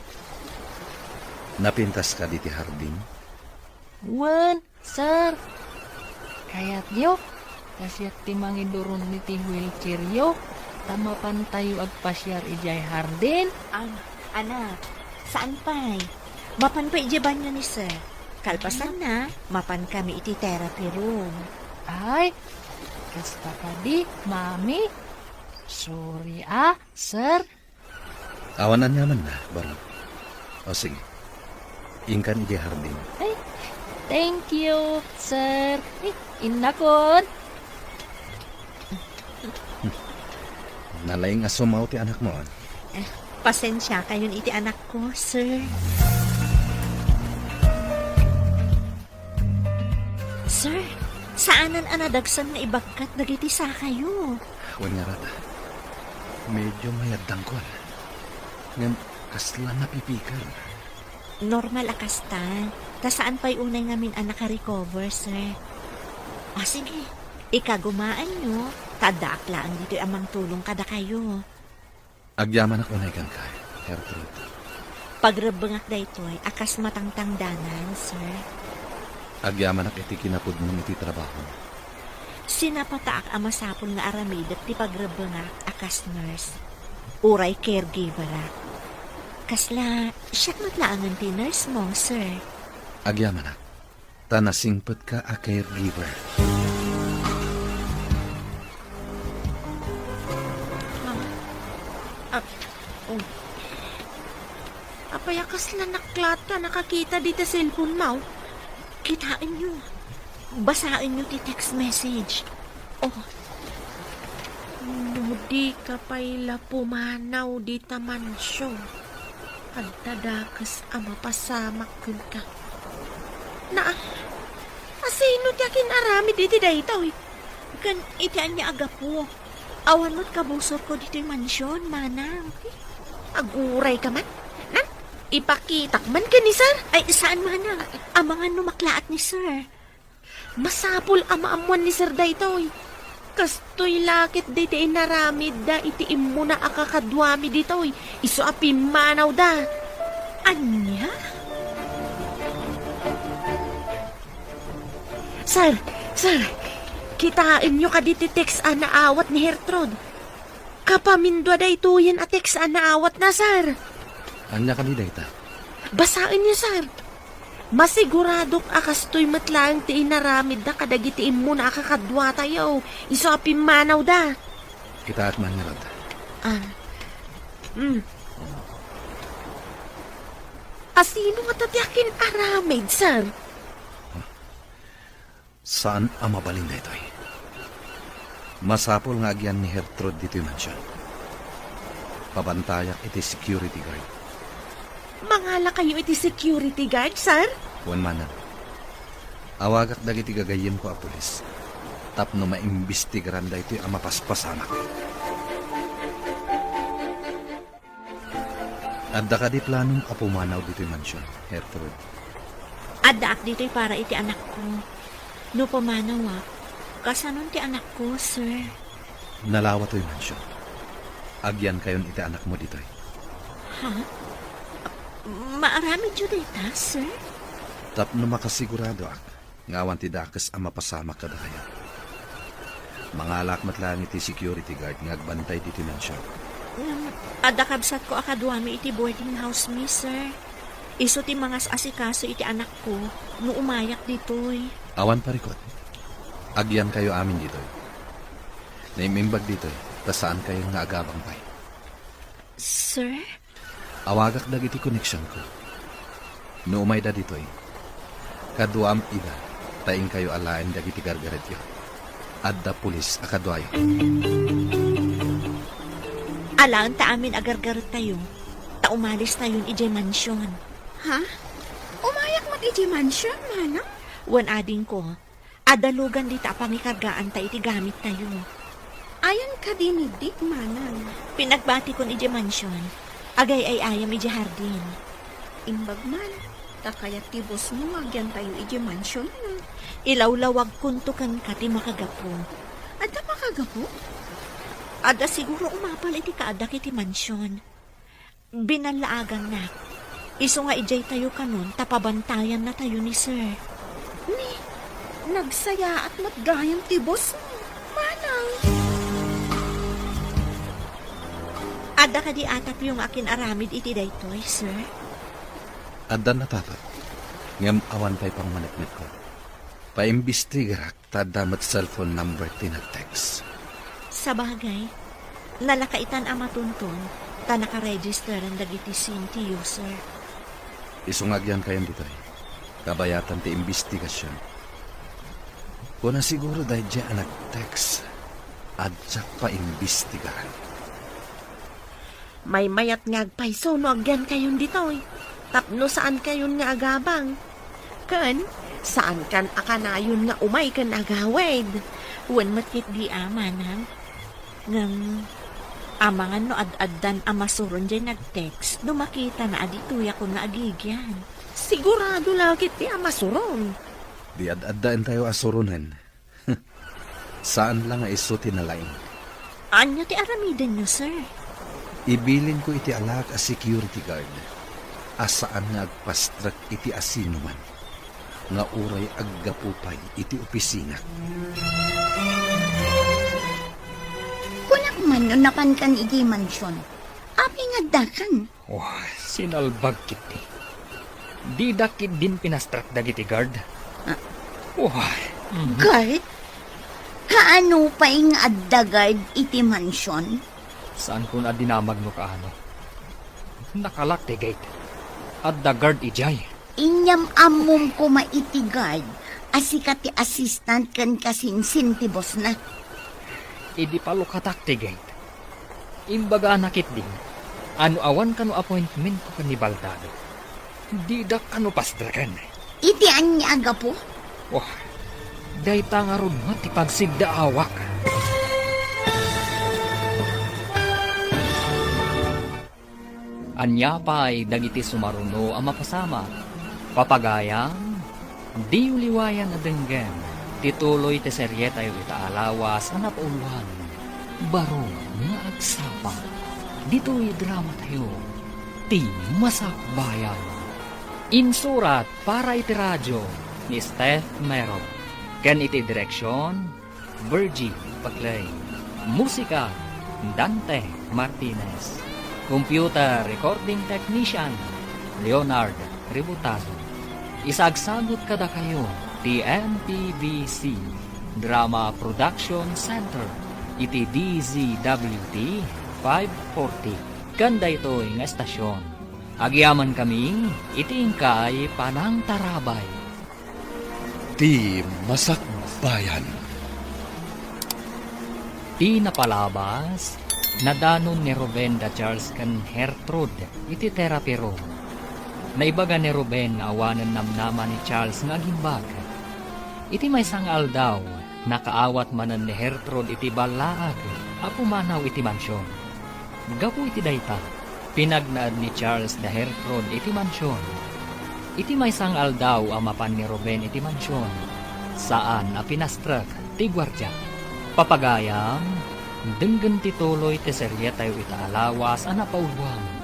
Napintas kadi ti hardin? Wen, sir. Kayatyo, ta siak ti mangiduron iti wheelchairyo, ta mapantayo agpasiar idiay hardin? Am, anak, saan pay? Mapan pay idiay banio ni sir. Kalpasanna, mapan kami iti therapy room. Ay, kasta kadi, Mami. Sorry, ah, sir. Awan aniamanna, Barok. O, sige. Inkan idiay hardin. Ay, thank you, sir. Ay, innakon. Nalaing a sumaw ti anakmo. Eh, pasensiakayon iti anakko, sir. Sir, saanen a nadagsen nga ibagkat dagiti sakayo. Wen ngarud, medyo mayaddangkon. Ngem kasla napipiken. Normal a kasta, ta saan pay unay ngamin a nakarecover, sir. Ah, sige, ikagumaanyo, ta addaak laeng ditoy a mangtulong kadakayo. Agyamanak unay kenka, Gertrude. Pagrebbengak daytoy a kas matangtangdanan, sir. Agyamanak iti kinapudno iti trabahom. Sinapataak a masapul nga aramidek ti pagrebbengak a kas nurse. Uray caregiver-ak. Kasla, siak met laengen ti nurse mo, sir. Agyamanak, ta nasingpetka a caregiver. Ah, ah, oh. Apay a kasla naklat ta nakakita dita cellphone mo? Kitaenyo. Basaenyo ti text message. Oh. No dika pay la pumanaw dita mansyon, adda dakes a mapasamak kenka. Na, asino ti akin-aramid iti daytoy? Ken iti ania a gapu? Awan met kabusorko ditoy mansyon, manang. Agurayka man? Nan, ipakitak man ken ni sir? Ay, saan, manang. Amangan no maklaat ni sir. Masapul a maammuan ni sir daytoy. Kastoy la ket daydi inaramidda iti immuna a kakaduami ditoy, isu a pimmanawda. Ania? Sir, sir, kitaenyo kadi ti text a naawat ni Gertrude? Kapamindua daytoyen a text a naawatna, sir. Ania kadi dayta? Basaenyo, sir. Masiguradok a kastoy met laeng ti inaramidda kadagiti immuna a kakaduatayo, isu a pimmanawda. Kitaek man ngarud. Ah. Mm. Asino ngata ti akin-aramid, sir? Saan a mabalin daytoy. Masapul nga agyan ni Gertrude ditoy mansyon. Pabantayak iti security guard. Mangalakayo iti security guard, sir? Wen, manang. Awagak dagiti gagayyemko a pulis tapno maimbestigaran daytoy a mapaspasamak. Adda kadi planom a pumanaw ditoy mansyon, Gertrude? Addaak ditoy para iti anakko. No pumanawak, kasanon ti anakko, sir? Nalawa toy mansyon. Agyankayon iti anakmo ditoy. Ha? Maaramidyo dayta, sir? Tapno makasiguradoak nga awan ti dakes a mapasamak kadakayo. Mangalak met laeng iti security guard nga agbantay ditoy mansyon. Ngem, adda kabsatko a kaduami iti boarding house mi, sir. Isu ti mangas-asikaso iti anakko no umayak ditoy. Awan parikut. Agyankayo amin ditoy. Naim-imbag ditoy, ta saankayon nga agabang pay. Sir? Awagak dagiti koneksionko. No umayda ditoy, kaduam ida, ta inkayo alaen dagiti gargaretyo. Adda pulis a kaduayo. Alaen ta amin a gargarettayo, ta umalistayon idiay mansyon. Ha? Umayak met idiay mansyon, manang? Wen, adingko. Adda lugan dita a pangikargaanta iti gamittayo. Ayan kadi ni Dick, manang? Pinagbatikon idiay mansyon. Agay-ay-ayam idiay hardin. Imbag man, ta kayat ti bossmo nga agyantayo idiay mansyon, no? Ilawlawagkonto kenka ti makagapu. Adda makagapu? Adda siguro umapal iti kaaddak iti mansyon. Binallaagannak. Isu nga idiay tayo kanon ta pabantayannatayo ni Sir. Ni, nagsayaat met gayam ti boss, manang. Adda kadi atapyo nga akin-aramid iti daytoy, Sir? Addan atapek, ngem awan pay pangmaneknekko. Paimbestigarak ta adda met cellphone number ti nag-text. Sabagay, nalakaitan a matunton ta nakaregisteren dagiti SIM ti user. Isu nga agyankayon ditoy, kabayatan ti imbestigasion. Kuna siguro daydiay a nag-text, adda paimbestigaran. Maymayat nga agpayso no agyankayon ditoy, tapno saankayon nga agabang. Ken, saankan a kanayon nga umay ken agawid. Wen met ketdi a, manang. Ngem, amangan no ad-addan a masuron diay nag-text no makitana a ditoyakon nga agigyan. Sigurado la ketdi a masuron. Di ad-addaentayo a suronen. Saan la nga isu ti nalaing. Ania ti aramidenyo, sir? Ibilinko iti alaak a security guard a saan nga agpastrek iti asinoman. nga uray aggapu pay iti opisinak. Kunak man no napankan idiay mansion, apay nga addakan? Oh, sinalbag ketdi. Dida ketdin pinastrak dagiti guard. Ah. Oh. Mhm. Guard? Kaano pay nga adda guard iti mansion? Saankon a dinamag no kaano. Nakalak ti gate. Adda guard idiay. Inyam-ammom koma iti guard a sika ti assistant ken kasinsin ti bossna. Idi palukatak ti gate, imbagana ketdi a no awan kano appointmentko ken ni Baldado, didak kano pastreken. Iti ania a gapu? Wah, dayta ngarud met ti pagsiddaawak. Ania pay dagiti sumaruno a mapasamak? Papagayam, diyo liwayan a denggem ti tuloy ti serietayo ita a lawas a napauloan, Baro nga Agsapa. Ditoy dramatayo, Ti Masakbayan. Insurat para iti radio ni Steph Mero, ken iti direksion, Virgie Paclay. Musika, Dante Martinez. Computer recording technician, Leonard Ributazo. Isagsagut kadakayo ti M P B C Drama Production Center iti D Z W T five forty. Ken daytoy nga estasion, agyamankami iti inkay panangtarabay. Ti Masakbayan. Ti napalabas, nadanon ni Ruben da Charles ken Gertrude iti therapy room. Naibaga ni Ruben nga awanen namnama ni Charles nga agimbag. Iti maysa nga aldaw, nakaawat manen ni Gertrude iti ballaag a pumanaw iti mansion. Gapu iti dayta, pinagnaed ni Charles da Gertrude iti mansion. Iti maysa nga aldaw a mapan ni Ruben iti mansion, saan a pinastrek ti guardia. Papagayam, denggen ti tuloy ti serietayo ita a lawas a napauloan,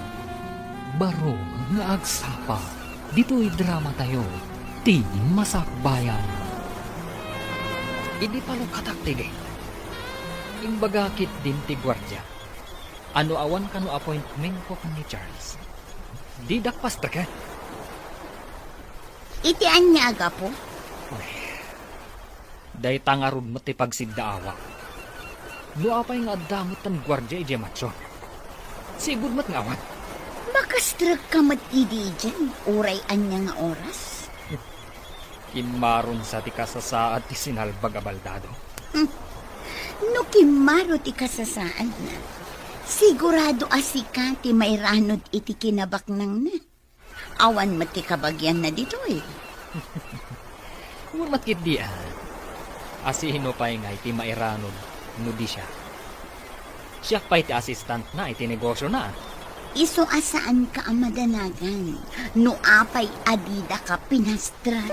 Baro nga Agsapa. Ditoy dramatayo, Ti Masakbayan. Idi palukatak ti gate, imbaga ketdin ti guardia a no awan kano appointmentko ken ni Charles, didak pastreken. Iti ania a gapu? Uy, dayta ngarud met ti pagsiddaawak. No apay nga adda met ti guardia idiay mansion, sigud met nga awan. Makastrekka met idi idiay uray ania nga oras? Kimmaron sa ti kasasaad ti sinalbag a baldado. Hmm. No kimmaro ti kasasaadna, sigurado a sika ti mairanod iti kinabaknangna. Awan met ti kabagianna ditoy. Wen met ketdi a. A sino pay ngay ti mairanod no di siak? Siak pay ti assistantna iti negosiona. Isu a saanka a madanagan no apay a didaka pinastrek.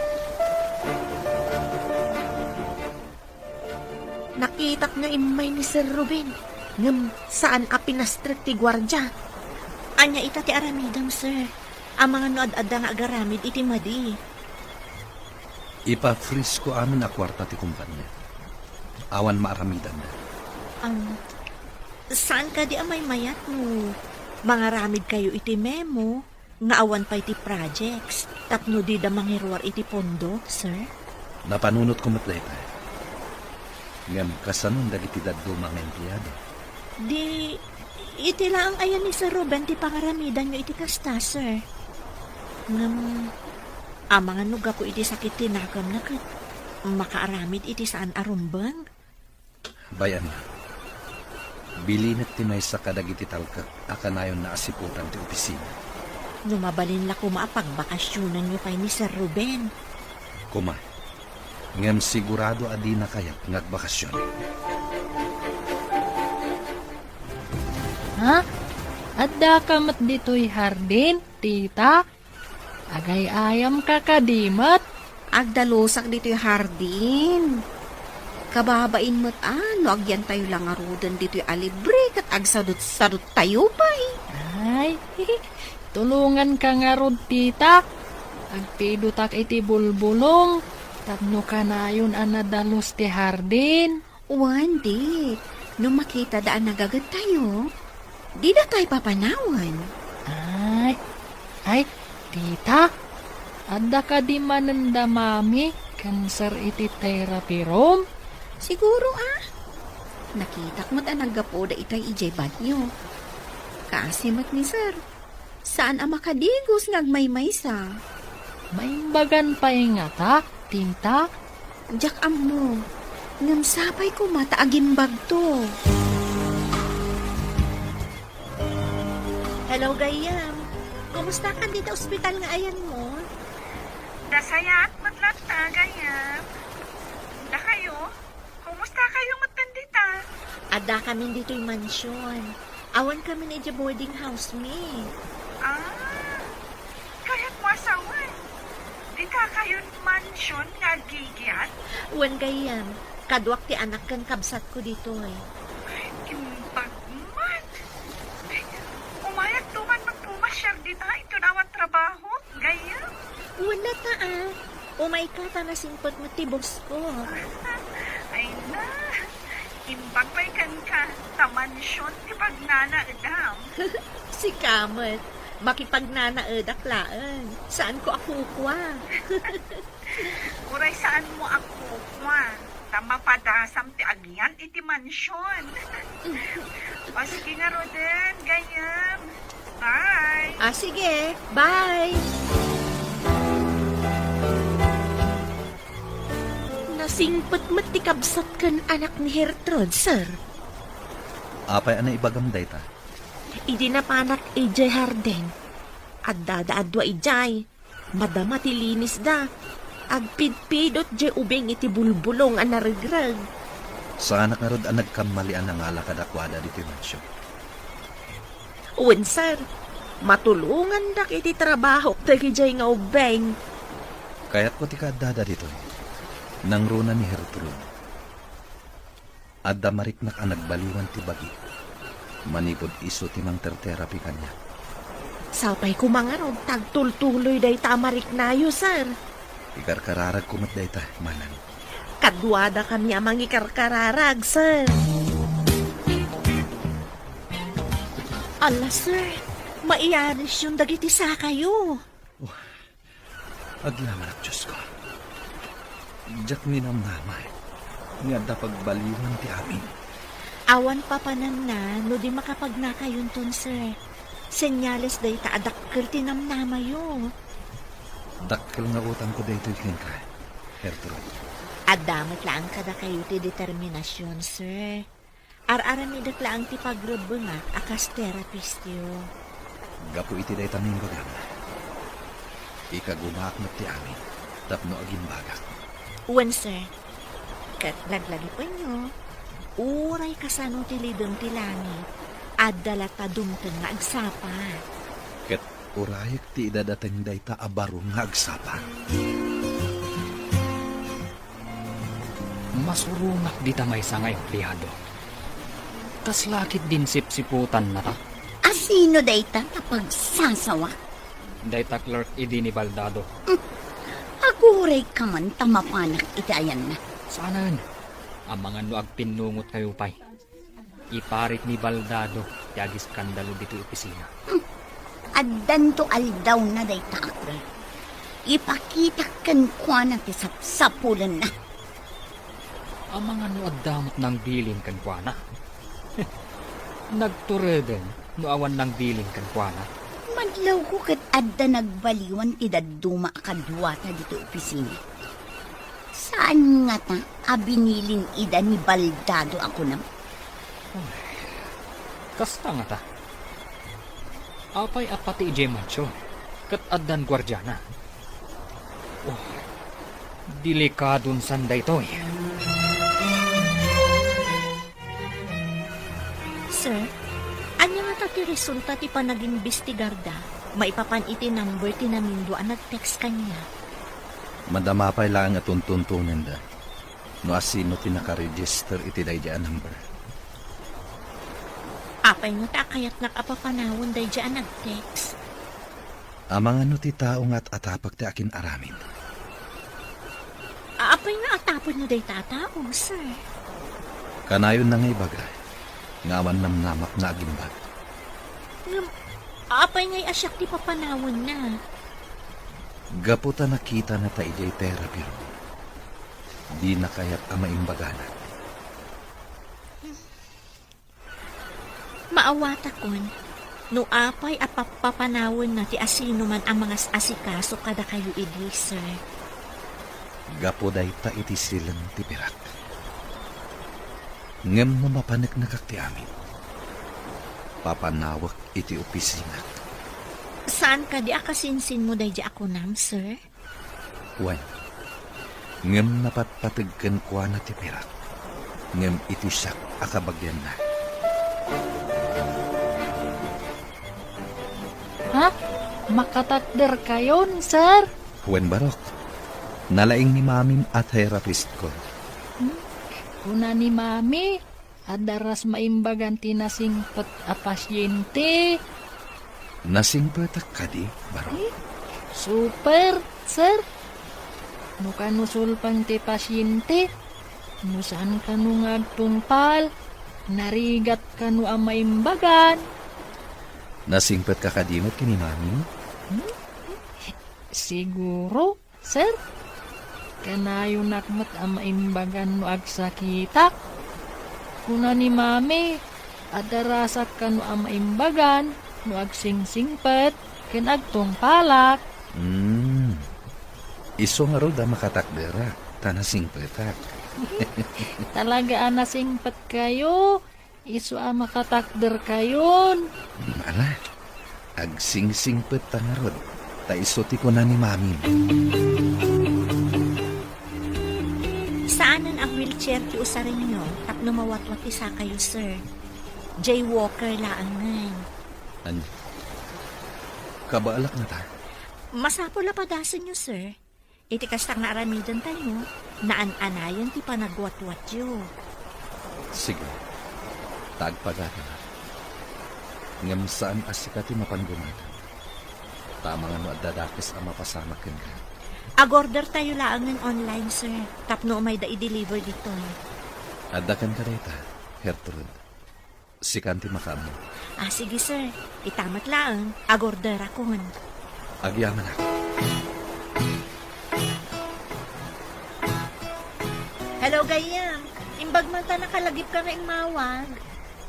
Nakitak nga immay ni Sir Ruben, ngem saan a pinastrek ti guardia. Ania ita ti aramidem, sir? Amangan no ad-adda nga agaramid iti madi. Ipa-freeze ko amin a kuarta ti kompania. Awan maaramidanda. Am, saan kadi a maymayat no mangaramidkayo iti memo nga awan pay ti projects tapno dida mangiruar iti pondo, sir? Napanunotko met dayta. Ngem kasanon dagiti dadduma nga empleado? Di, iti laeng aya ni Sir Ruben ti pangaramidanyo iti kasta, sir. Ngem, amangan no gapu iti sakit ti nagamna ket makaaramid iti saan a rumbeng? Bay-anna, bilinek ti maysa kadagiti talkek a kanayonna a siputan ti opisina. No mabalin la koma a pagbakasionenyo pay ni Sir Ruben. Koma, ngem sigurado a dina kayat nga agbakasion. Ha? Addaka met ditoy hardin, tita? Agay-ayamka kadi met? Agdalusak ditoy hardin. Kababain met a no agyantayo la ngaruden ditoy a libre ket agsadut-saduttayo pay. Ay, tulonganka ngarud, tita. Agpidotak iti bulbulong tapno kanayon a nadalus ti hardin. Wen, di. No makitada a nagagettayo, dida tayo papanawen. Ay, ay, tita, adda kadi manen da mami ken sir iti therapy room? Siguro, ah. Nakitak met a naggapuda itay idiay banyo. Kaasi met ni sir. Saan a makadigos nga agmaymaysa. Maimbagan pay ngata, tita? Diak ammo. Ngem sapay koma ta agimbagto. Hello, gayyem. Kumusta kan dita ospital nga ayanmo? Nasayaat met latta, gayyem. Dakayo? Kumusta kayo met dita? Adda kami ditoy mansion. Awan kami idiay boarding house mi. Ah, kayat mo asawan. Dita kayon mansion nga agigiat? Wen gayyem, kaduak ti anak ken kabsatko ditoy. Ay, imbag man. Ay, umayakto man magpumasyar dita, inton awan trabaho. Gayyem? Wen latta, ah. Umayka ta nasingpet met ti boss ko. Ay na, imbag pay kenka, ta mansion ti pagnanaedam. Sika met, makipagnanaedak laeng. Saanko a kukua. Uray saanmo a kukua, ta mapadasam ti agyan iti mansion. O sige ngaruden, gayyem. Bye. Ah, sige. Bye. Nasingpet met ti kabsat ken anak ni Gertrude, sir. Apay a naibagam dayta? Idi napanak idiay hardin, addada a dua idiay. Madama ti linisda. Agpidpidot diay ubing iti bulbulong a naregreg. Saanak ngarud a nagkammali a nangala kadakuada ditoy mansion. Wen, sir. Matulongandak iti trabahok dagidiay nga ubing. Kayatko ti kaaddada ditoy. Nangruna ni Gertrude. Adda mariknak a nagbaliwan ti bagi. Manipud isu ti mangter-therapy kaniak. Sapay koma ngarud ta agtultuloy dayta a mariknayo, sir. Ikarkararagko met dayta, manang. Kaduadakami a mangikarkararag, sir. Ala, sir, maiarisyon dagiti sakayo. Aglamanak, Diosko. Diak ninamnama nga adda pagbaliwan ti amin. Awan papananna no di makapagnakayonton, sir. Senyales dayta a dakkel ti namnamayo. Dakkel nga utangko daytoy kenka, Gertrude. Adda met laeng kadakayo ti determinasion, sir. Ar-aramidek laeng ti pagrebbengak a kas terapistyo. Gapu iti dayta nga imbagam, ikagumaak met ti amin tapno agimbagak. Wen, sir. Ket laglagipenyo, uray kasano ti lidem ti langit, adda latta dumteng nga agsapa. Ket urayek ti idadateng dayta a baro nga agsapa. Masuronak dita maysa nga empleado. Kasla ketdin sipsiputannata? A sino dayta ta pagsasawak? Dayta clerk idi ni Baldado. Hmm. Agurayka man ta mapanak iti ayanna. Saanen. Amangan no agpinnungotkayo pay. Iparit ni Baldado ti agiskandalo ditoy opisina. Hmm. Addanto aldawna dayta a clerk. Ipakitak kenkuana ti sapsapulenna. Amangan no adda met nangbilin kenkuana. Nagtureden no awan nangbilin kenkuana. Madlawko ket adda nagbaliwan ti dadduma a kaduata ditoy opisina. Saan ngata a binilin ida ni Baldado a kunam? Ay, kasta ngata. Apay a pati idiay mansion, ket addan guardiana? Oh, delikadon san daytoy. Sir, ania ngata ti resulta ti panagimbestigarda maipapan iti number ti namindua a nag-text kaniak? Madama pay laeng a tuntuntonenda no asino ti nakaregister iti daydiay a number. Apay ngata a kayatnak a papanawen daydiay a nag-text? Amangan no ti tao nga at-atapek ti akin-aramid. Apay nga atapekno dayta a tao, sir? Kanayonna nga ibaga nga awan namnamak nga agimbag. Ngem, apay ngay a siak ti papanawenna? Gapu ta nakitana ta idiay therapy room, dina kayat a maimbaganak. Maawatakon no apay a pappapanawenna ti asinoman a mangas-asikaso kadakayo idi, sir. Gapu dayta iti sileng ti pirak. Ngem no mapaneknekak ti amin, papanawek iti opisinak. Saan kadi a kasinsinmo daydi a kunam, sir? Wen, ngem napatpateg kenkuana ti pirak, ngem iti siak a kabagianna. Ha? Makatakderkayon, sir? Wen, barok. Nalaing ni Mamim a therapist ko. Hmm? Kuna ni Mami, adda ras maimbagan ti nasingpet a pasyente. Nasingpetak kadi, barok? Eh, super, sir. No kano sulpeng ti pasyente, no saan kano nga agtungpal, narigat kano a maimbagan. Nasingpetka kadi met ken ni Mami? Hmm? Siguro. Sir, kanayonak met a maimbagan no agsakitak. Kuna ni Mami, adda rasak kano a maimbagan no agsingsingpet ken agtungpalak. Hmm. Isu ngarud a makatakderak ta nasingpetak. Talaga a nasingpetkayo. Isu a makatakderkayon. Ala, agsingsingpet ta ngarud, ta isu ti kuna ni Mami. Saanen a wheelchair ti usarenyo tapno mawatwat ti sakayo, sir. Jaywalker laengen. Ania? Kabaalak ngata? Masapul a padasenyo, sir. Iti kasta nga aramidentayo, naan-anayen ti panagwatwatyo. Sige, ta agpagatanak. Ngem saan a sika ti mapan gumatang. Ta amangan no adda dakes a mapasamak kenka. Agordertayo laengen online, sir, tapno umayda i-deliver ditoy. Adda kenka dayta, Gertrude. Sikan ti makaammo. Ah, sige, sir. Ita met laeng, agorderakon. Agyamanak. Hello, gayyem. Imbag man ta nakalagipka nga immawag.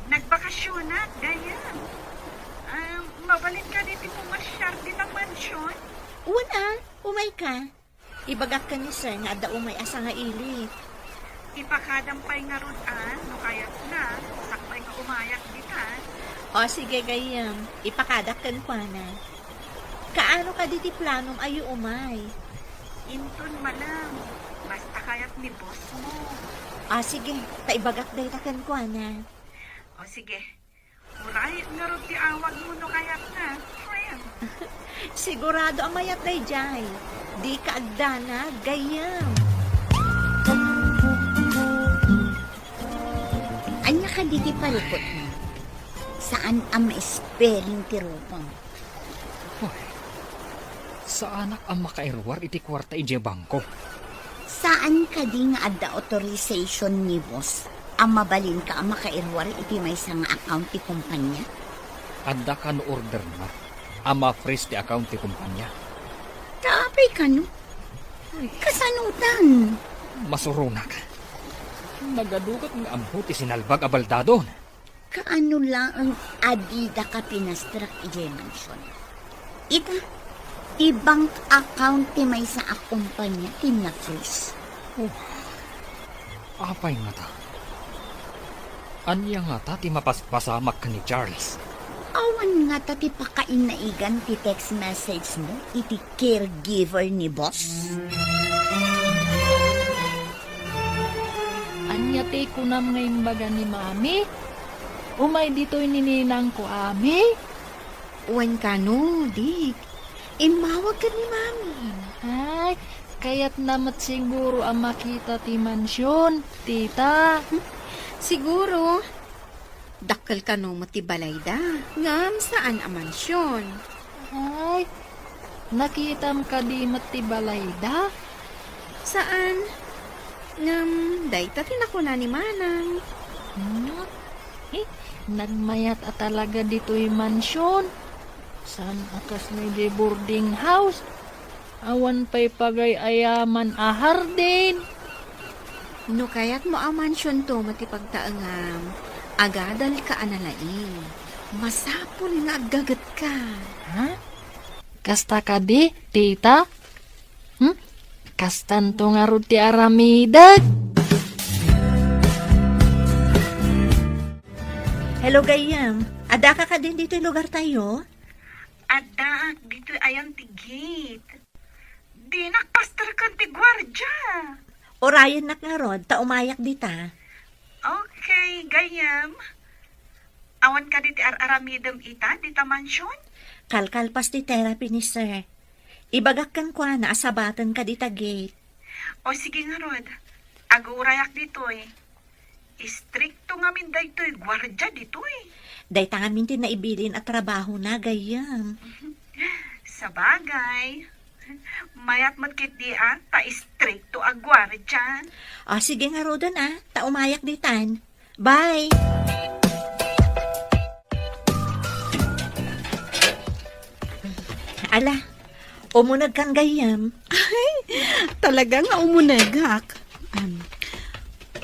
Nagbakasionak, gayyem. Ah, mabalinka ditoy pumasyar dita mansion? Wen a, umayka. Ibagak ken ni Sir nga adda umay a sangailit. Ipakadam pay ngarud a, no kayatna, sakbay nga umayak dita. O, sige, gayyem. Ipakadak kenkuana. Kaano kadi ti planom a umay? Inton malem, basta kayat ni boss mo. O, sige. Ta ibagak dayta kenkuana. O, sige. Uray, ngarud ti awagmo no kayatna, friend. Sigurado a mayat daydiay. Dika agdanag, gayyem. Ania kadi ti parikutmo? Saan a ma-spelling ti rupam. Hoy, saanak a makairuar iti kuarta idiay bangko. Saan kadi nga adda authorization ni boss a mabalinka a makairuar iti maysa nga account ti kompania? Adda kano orderna a ma-freeze ti account ti kompania. Ta apay kano? Kasanotan? Masuronak. Nagadugat nga ammo ti sinalbag a baldadon. Kaano laeng a didaka pinastrak idiay mansion? Ita, ti bank account ti maysa a kompania ti na-freeze. Oh, apay ngata? Ania ngata ti mapaspasamak ken ni Charles? Awan ngata ti pakainaigan ti text message mo iti caregiver ni boss? Ania ti kunam nga imbaga ni Mami? Umay ditoy ni ninangko, Ami? Wen kano, Dick. Immawag ken ni Mami. Ay, kayatna met siguro a makita ti mansion, tita. Siguro. Dakkel kano met ti balayda, ngem saan a mansion. Ay, Nakitam kadi met ti balayda? Saan? Ngem dayta ti nakuna ni Manang. Hmm? Eh, nagmayat a talaga ditoy mansion. Saan a kasno idiay boarding house? Awan pay pagay-ayaman a hardin. No kayatmo a mansionto met ti pagtaengam, agadalka a nalaing. Masapul nga aggagetka. Ha? Kasta kadi, tita? Hmm? Kastanto ngarud ti aramidek? Hello, gayyem. Addaka kadin ditoy lugartayo? Addaak ditoy ayan ti gate. Dinak pasterken ti guardia. Urayennak ngarud, ta umayak dita. Okay, gayyem. Awan kadi ti ar-aramidem ita, dita mansion? Kalkalpas ti therapy ni sir. Ibagak kenkuana a sabatenka dita gate. O sige ngarud, agurayak ditoy. Istrikto ngamin daytoy guardia ditoy. Dayta ngamin ti naibilin a trabahona, gayyem. Sabagay. Mayat met ketdi a ta istrikto a guardia. O, sige ngaruden a, ta umayak ditan. Bye! Ala, umunegkan gayyem. Ay, talaga nga umunegak. Em,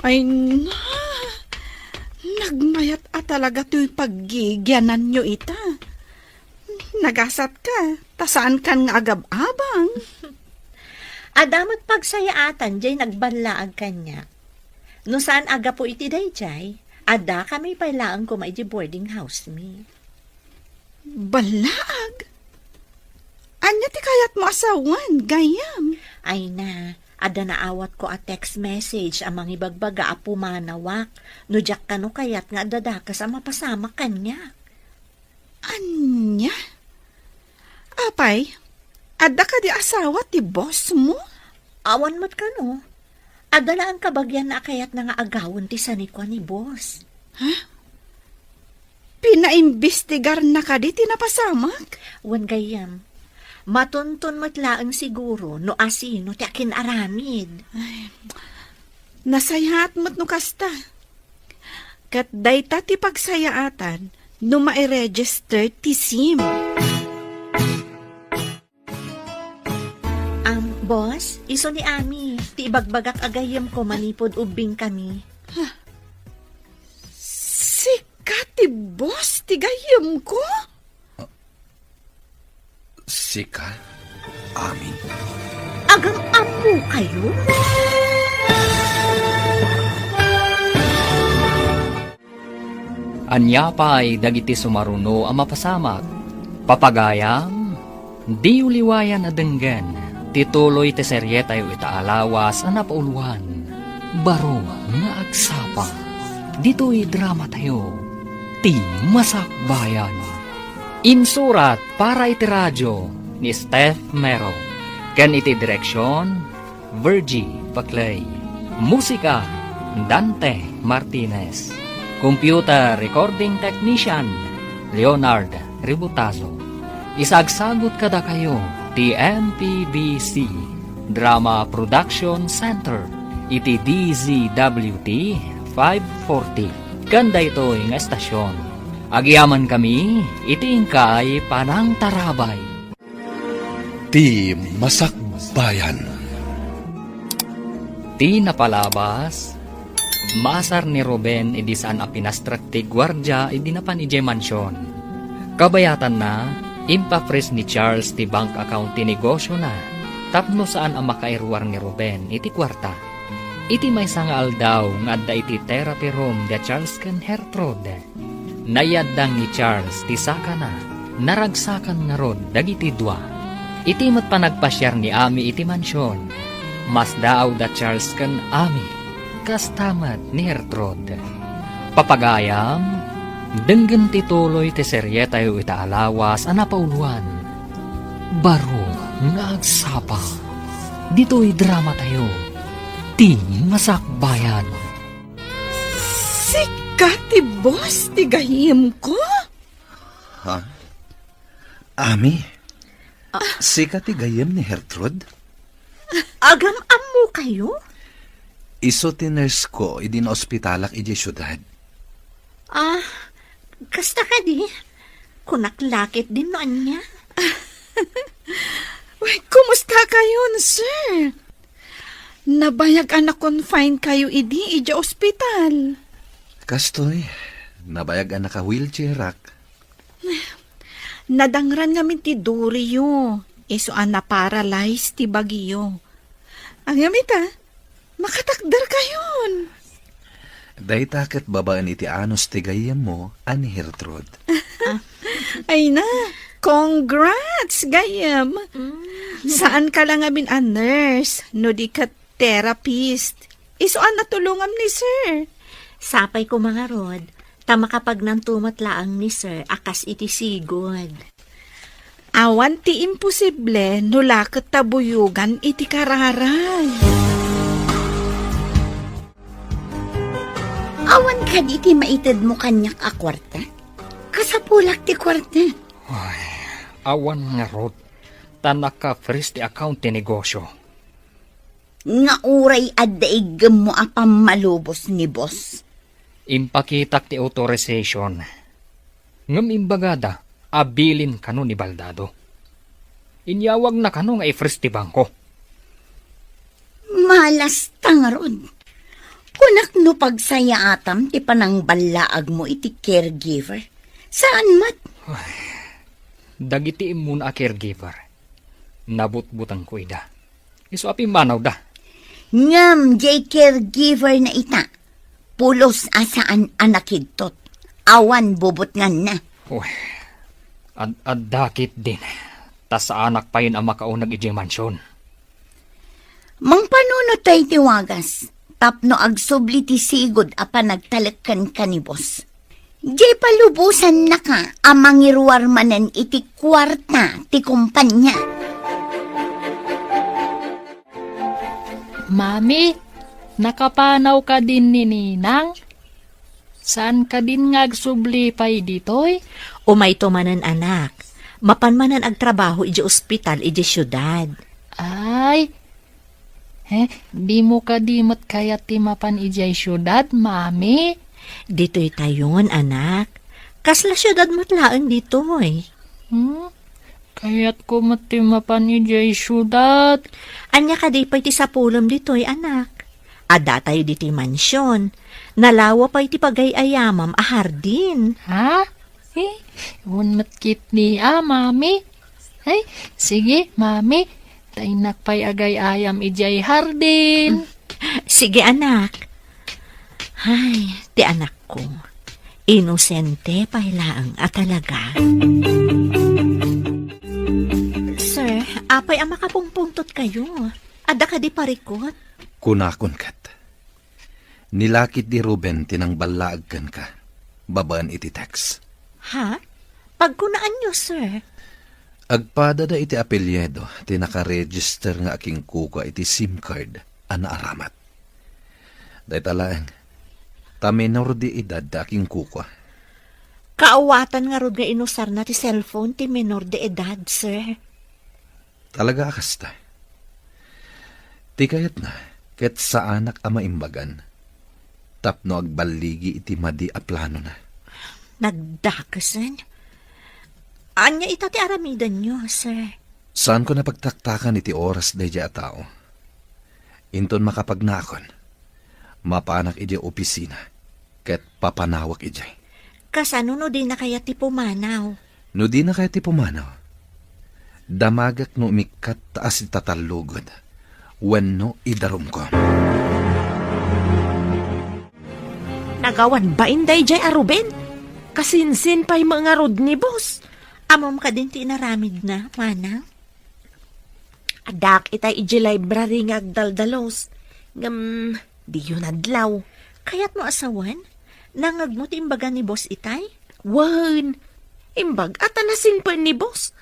ay, na, nagmayat a talaga toy paggigiananyo ita. Nagasatka, ta saankan nga agab-abang. Adda met pagsayaatan jay nagballaag kaniak. No saan a gapu iti dayjay, addakami pay laeng koma iti boarding house mi. Ballaag? Ania ti kayatmo a sawen, gayyem? Ay na, adda naawatko a text message a mangibagbaga a pumanawak no diak kano kayat nga adda dakes a mapasamak kaniak. Ania? Apay, adda kadi asawa ti boss mo? Awan met kano. Adda laeng kabagianna a kayatna nga agawen ti sanikua ni boss. Ha? Pinaimbestigarna kadi ti napasamak? Wen gayyem. Matunton met laeng siguro no asino ti akin-aramid. Ay, nasayaat met no kasta. Ket dayta ti pagsayaatan no mairegister ti sim. Am, boss, isu ni Ami, ti ibagbagak a gayyemko manipud ubbingkami. Sika ti boss ti gayyemko? Sika, Ami? Agam-ammokayo? Ania pay dagiti sumaruno a mapasamak? Papagayam, diyo liwayan a denggen ti tuloy ti serietayo ita a lawas a napauluan, Baro nga Agsapa. Ditoy dramatayo, Ti Masakbayan. Insurat para iti radio ni Steph Mero, ken iti direksion, Virgie Paclay. Musika, Dante Martinez. Computer recording technician, Leonard Ributazo. Isagsagut kadakayo ti M P B C Drama Production Center iti D Z W T five forty. Ken daytoy nga estasion, agyamankami iti inkay panangtarabay. Ti Masakbayan. Ti napalabas, maasar ni Ruben idi saan a pinastrek ti guardia idi napan idiay mansion. Kabayatanna, impa-freeze ni Charles ti bank account ti negosiona tapno saan a makairuar ni Ruben iti kuarta. Iti maysa nga aldaw nga adda iti therapy room da Charles ken Gertrude, naiyaddang ni Charles ti sakana, naragsakan ngarud dagiti dua. Iti met panagpasiar ni Ami iti mansion, masdaaw da Charles ken Ami, kasta met ni Gertrude. Papagayam, denggen ti tuloy ti serietayo ita a lawas a napauluan, Baro nga Agsapa. Ditoy dramatayo, Ti Masakbayan. Sika ti boss ti gayyemko? Ha? Ami? Sika ti gayyem ni Gertrude? Agam-ammokayo? Isu ti nurse ko idi naospitalak idiay siudad. Ah, kasta kadi? Kunak la ketdin no ania. Uy, kumusta kayon, sir? Nabayag a na-confine kayo idi idiay ospital. Kastoy, nabayag a naka-wheelchairak. Nadangran ngamin ti duriyo, isu a na-paralyze ti bagiyo. Ngem ita, makatakder kayon. Dayta ket babaen iti anus ti gayyemmo a ni Gertrude. Ay na, congrats, gayyem. Mm. Saan ka la ngamin a nurse, no di ket therapist. Isu a natulongam ni sir. Sapay koma ngarud, ta makapagnanto met laeng ni sir a kas iti sigud. Awan ti imposible no la ket ta buyogan iti kararay. Awan kadi ti maitedmo kaniak a kuarta? Kasapulak ti kuarta. Ay, awan ngarud, ta naka-freeze ti account ti negosyo. Nga uray adda iggemmo a pammalubos ni boss. Impakitak ti authorization. Ngem imbagada a bilin kano ni Baldado. Inyawagna kano nga i-freeze ti bangko. Malasta ngarud. Kunak no pagsayaatam ti panangballaagmo iti caregiver. Saan met? Ay, dagiti immuna a caregiver, nabutbutengko ida. Isu a pimmanawda. Ngem diay caregiver na ita, pulos a saan a nakidtot. Awan bubutnganna. Uy, ad-adda ketdin, ta saanak payen a makauneg idiay mansion. Mangpanunot tayo ti wagas, tapno agsubli ti sigud a panagtalek kenka ni boss. Diay palubosannaka a mangiruar manen iti kuarta ti kumpanya. Mami, nakapanaw kadin ni Ninang? Saan kadin nga agsubli pay ditoy? Umayto manen, anak. Mapan manen agtrabaho idiay ospital idiay siudad. Ay, Eh, dimo kadi met kayat ti mapan idiay siudad, Mami? Ditoytayon, anak. Kasla siudad met laeng ditoy. Hmm? Kayatko met ti mapan idiay siudad. Ania kadi pay ti sapulem ditoy, anak? Addatayo ditoy mansion. Nalawa pay ti pagay-ayamam a hardin. Ha? Eh, wen met ketdi a, Mami. Ay, sige, Mami. Ta innak pay agay-ayam idiay hardin. Sige, anak. Ay, ti anakko. Inosente pay laeng a talaga. Sir, apay a makapungpungtotkayo? Adda kadi parikut? Kunakon ket. Ni la ketdi Ruben ti nangballaag kenka, babaen iti text. Ha? Pagkunaanyo, sir? Agpadada iti apelyido ti nakaregister nga akinkukua iti SIM card a naaramat. Dayta laeng, ta menor de edad ti akinkukua. Kaawatan ngarud nga inusarna ti cellphone ti menor de edad, sir. Talaga a kasta. Ti kayatna, ket saanak a maimbagan tapno agballigi iti madi a planona. Nagdakesen? Ania ita ti aramidenyo, sir? Saanko a pagtaktakan iti oras daydiay a tao. Inton makapagnaakon, mapanak idiay opisina ket papanawak idiay. Kasano no dina kayat ti pumanaw? No dina kayat ti pumanaw, damagak no umikkat ta asitatallogen wenno idarumko. Nagawan bain daydiay a Ruben? Kasinsin pay met ngarud ni boss. Ammom kadin ti inaramidna, manang? Addaak itay idiay library nga agdaldalus. Ngem, diyo nadlaw. Kayatmo a sawen? Nangngegmo ti imbaga ni boss itay? Wen, imbag-a ta nasimpen ni boss.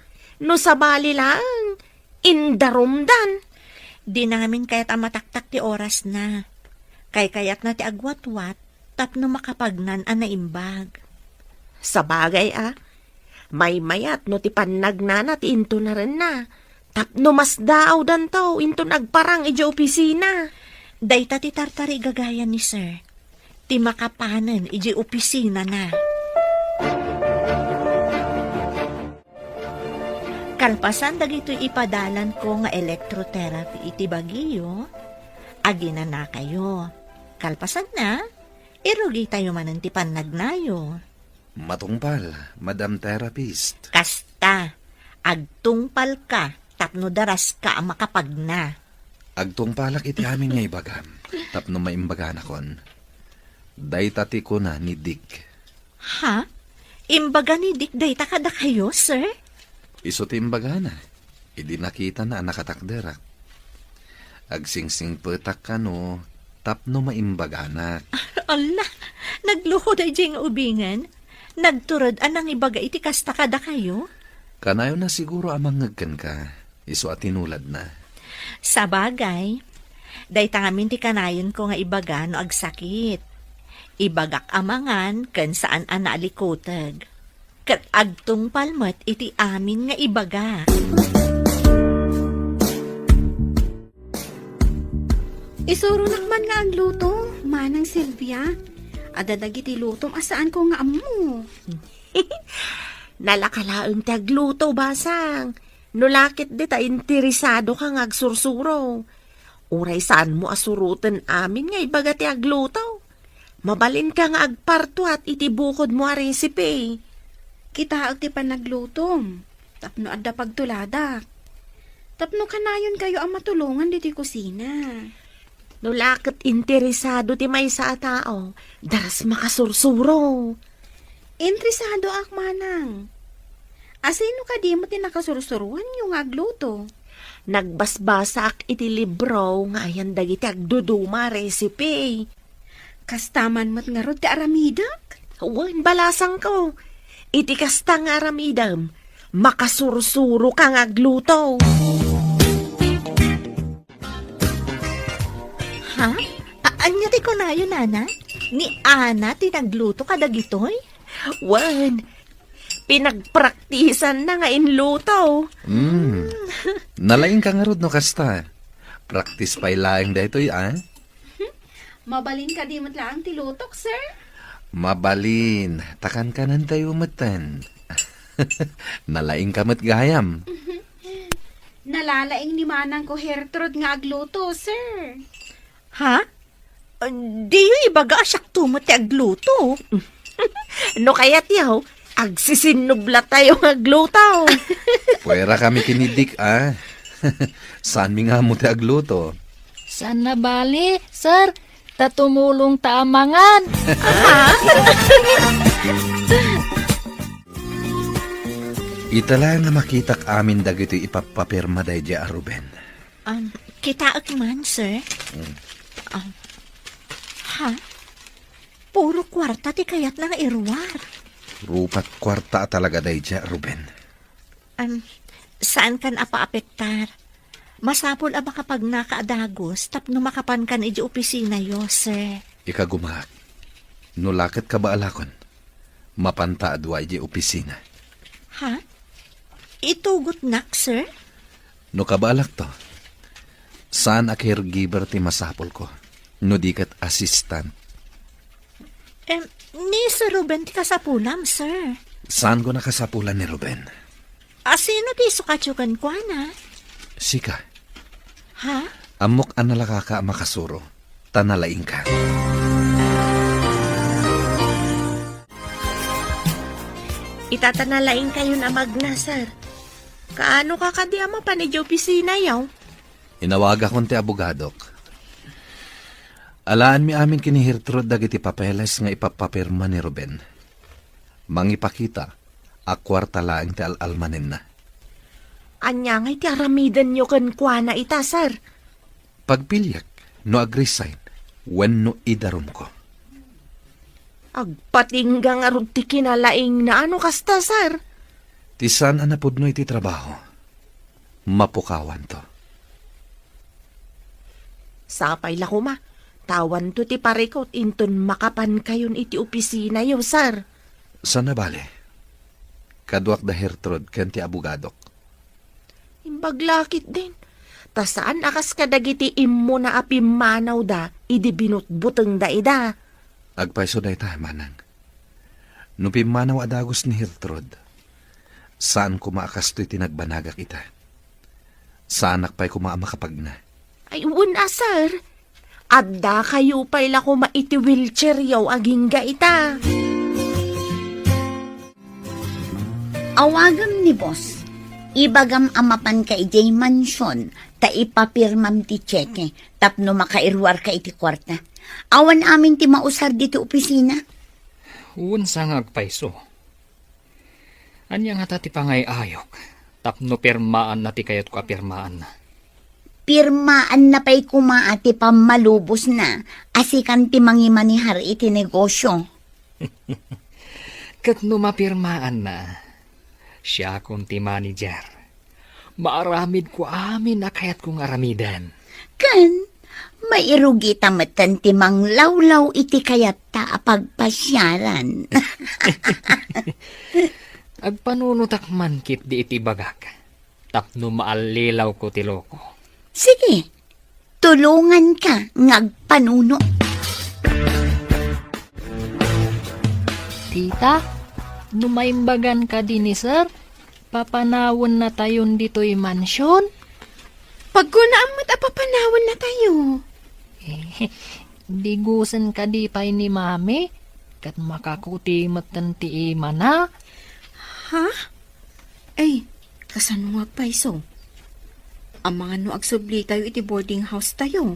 No sabali laeng, indarumdan. Dina ngamin kayat a mataktak ti orasna. Kaykayatna ti agwatwat tapno makapagnan a naimbag. Sabagay a, Maymayat no ti pannagnana ti intunarenna. Tapno masdaawdanto inton agparang idiay opisina. Dayta ti tartarigaga ni Sir. Ti makapanen idiay opisinana. Kalpasan dagitoy ipadalanko nga electrotherapy iti bagiyo, aginanakayo. Kalpasanna, irugitayo manen ti pannagnayo. Matungpal, Madam Therapist. Kasta, agtungpalka tapno daraska a makapagna. Agtungpalak iti amin nga ibagam, tapno maimbaganakon. Dayta ti kuna ni Dick. Ha? Imbaga ni Dick dayta kadakayo, sir? Isu ti imbagana, idi nakitana a nakatakderak. Agsingsingpetak kano tapno maimbaganak. Alla, nagluko daydiay nga ubingen. Nagtured a nangibaga iti kasta kadakayo? Kanayon a siguro a mangngeg kenka, isu a tinuladna. Sabagay, dayta ngamin ti kanayonko nga ibaga no agsakit. Ibagak a mangan ken saan a naalikuteg. Ket agtungpal met iti amin nga ibaga. Isuronak man nga agluto, Manang Silvia. Adda dagiti lutom a saanko nga ammo. Nalaka laeng ti agluto, basang. No la ket dita interesadoka nga agsursuro. Uray saanmo a suroten amin nga ibaga ti agluto. Mabalinka nga agpartuat iti bukodmo a recipe. Kitaek ti panaglutom, tapno adda pagtuladak. Tapno kanayonkayo a matulongan ditoy kusina. No la ket interesado ti maysa a tao, daras makasursuro. Interesadoak, Manang. Asino kadi met ti nakasursuroanyo nga agluto? Nagbasbasaak iti libro nga ayan dagiti agduduma a recipe. Kasta man met ngarud ti aramidek? Wen, balasangko. Iti kasta nga aramidem, makasursuroka nga agluto. Ha? A-, ania ti kunayo, Nana? Ni Ana ti nagluto kadagitoy? Wen, pinagpraktisanna nga inluto. Mm. Nalaingka ngarud no kasta. Practice pay laeng daytoy, a? Mabalin kadi met laeng ti lutok, sir? Mabalin. Ta kankanentayo metten. Nalaingka met gayam. Nalalaing ni manangko Gertrude nga agluto, sir. Ha? Diyo ibaga a siakto met ti agluto. No kayatyo, agsisinnubla tayo nga agluto. Puwera kami ken ni Dick, a. Saanmi nga ammo ti agluto. Saan a bali, sir. Ta tumulong ta a mangan. Ita laeng a makitak amin dagitoy ipappapirma daydiay a Ruben. Um, kitaek man, sir. Mm. Um, ha? Puro kuarta ti kayatna nga iruar. Rupat kuarta a talaga daydiay a Ruben. Um, saankan a paapektar. Masapul a makapagnaka a dagus tapno makapankan idiay opisinayo, sir. Ikagumaak. No la ket kabaalakon, mapanta a dua idiay opisina. Ha? Itugotnak, sir? No kabaalakto, saan a caregiver ti masapulko, no di ket assistant. Em, ni Sir Ruben ti kasapulam, sir. Saanko a kasapulan ni Ruben. Asino ti isukatyo kenkuana? Sika. Ha? Ammok a nalakaka a makasuro, ta nalaingka. Ita ta nalaingkayon a magna, sir. Kaano ka kadi a mapan idiay opisinayo? Inawagakon ti abogadok. Alaanmi amin ken ni Gertrude dagiti papeles nga ipappapirma ni Ruben. Mangipakita a kuarta laeng ti al-almanenna. Ania ngay ti aramidenyo kenkuana ita, sir? Pagpiliek no ag-resign wenno idarumko. Agpatingga ngarud ti kinalaingna no kasta, sir. Ti saan a napudno iti trabaho, mapukawanto. Sapay la koma, ta awanto ti parikut inton makapankayon iti opisinayo, sir. Saan a bale. Kaduak da Gertrude ken ti abogadok. Imbag la ketdin. Ta saan a kas kadagiti immuna a pimmanawda idi binutbutengda ida. Agpayso dayta, manang. No pimmanaw a dagus ni Gertrude, saan koma a kastoy ti nagbanagak ita. Saanak pay koma a makapagna. Ay, wen a, sir. Addakayo pay la koma iti wheelchairyo agingga ita. Awagam ni boss. Ibagam a mapanka idiay mansion ta ipapirmam ti tseke tapno makairuarka iti kuarta. Awan amin ti mausar ditoy opisina. Wen sa nga agpayso. Ania ngata ti pangay-ayok tapno pirmaanna ti kayatko a pirmaanna? Pirmaanna pay koma a ti pammalubosna a sikan ti mangimanehar iti negosio. Ket no mapirmaanna, siakon ti manager. Maaramidko amin a kayatko nga aramiden. Ken mairugita metten ti manglawlaw iti kayatta a pagpasiaran. Agpanunotak man ketdi iti bagak tapno maallilawko ti loko. Sige, tulonganka nga agpanuno. Tita, no maimbagan kadi ni Sir, papanawennatayon ditoy mansion? Pagkunaam met a papanawennatayo. Eh, digusen kadi pay ni Mami, ket makakuti metten ti imana. Ha? Ay, kasano nga agpayso? Amangan no agsublitayo iti boarding house tayo.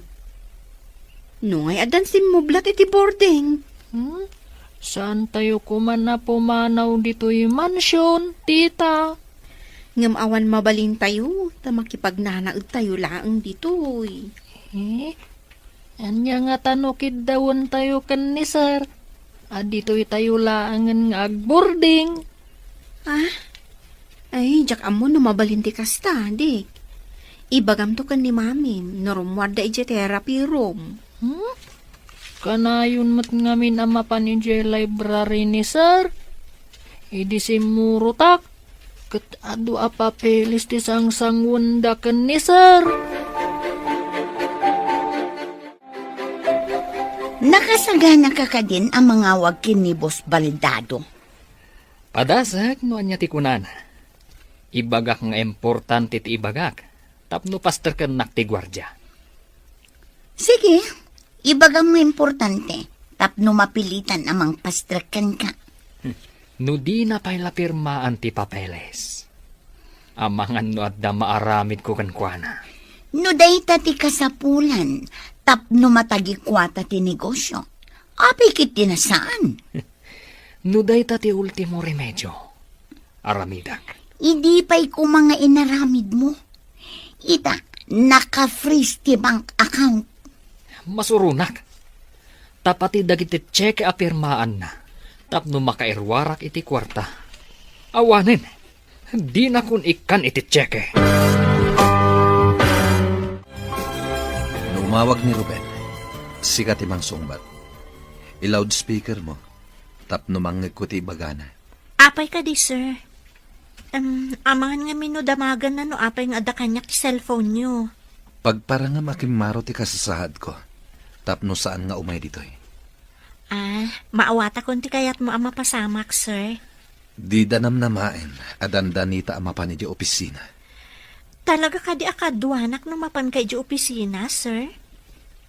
No ngay addan simmublat iti boarding. Hmm? Saantayo koma a pumanaw ditoy mansion, tita? Ngem awan mabalintayo, ta makipagnanaedtayo laeng ditoy. Eh? Ania ngata no kiddawentayo ken ni Sir? A ditoytayo laengen nga agboarding. Ah? Ay, diak ammo no mabalin ti kasta, Dik. Ibagamto ken ni Mami no rummuarda idiay therapy room. Hmm? Kanayon met ngamin a mapan idiay library ni Sir. Idi simmurotak, ket adu a papeles ti sangsanguenda ken ni Sir. Nakasagana ka kadin a mangawag ken ni Boss Baldado? Padasek no ania ti kunana. Ibagak nga importante ti ibagak tapno pastrekennak ti guardia. Sige, ibagam nga importante tapno mapilitan a mangpastrek kenka. No dina pay la pirmaan ti papeles, amangan no adda maaramidko kenkuana. No dayta ti kasapulan tapno matagikuata ti negosio, apay ketdi a saan? No dayta ti ultimo remedio, aramidek. Idi pay koma nga inaramidmo. Ita, naka-freeze ti bank account. Masuronak. Ta pati dagiti tseke a pirmaanna tapno makairuarak iti kuarta. Awanen, dinakon ikkan iti tseke. No umawag ni Ruben, sika ti mangsungbat. I-loudspeaker mo tapno mangngegko ti ibagana. Apay kadi, sir? Em, amangan ngamin no damaganna no apay nga adda kaniak ti cellphone-yo. Pagparangam a kimmaro ti kasasaadko tapno saan nga umay ditoy. Ah, maawatakon ti kayatmo a mapasamak, sir. Dida namnamaen a dandanita a mapan idiay opisina. Talaga kadi a kaduanak no mapanka idiay opisina, sir?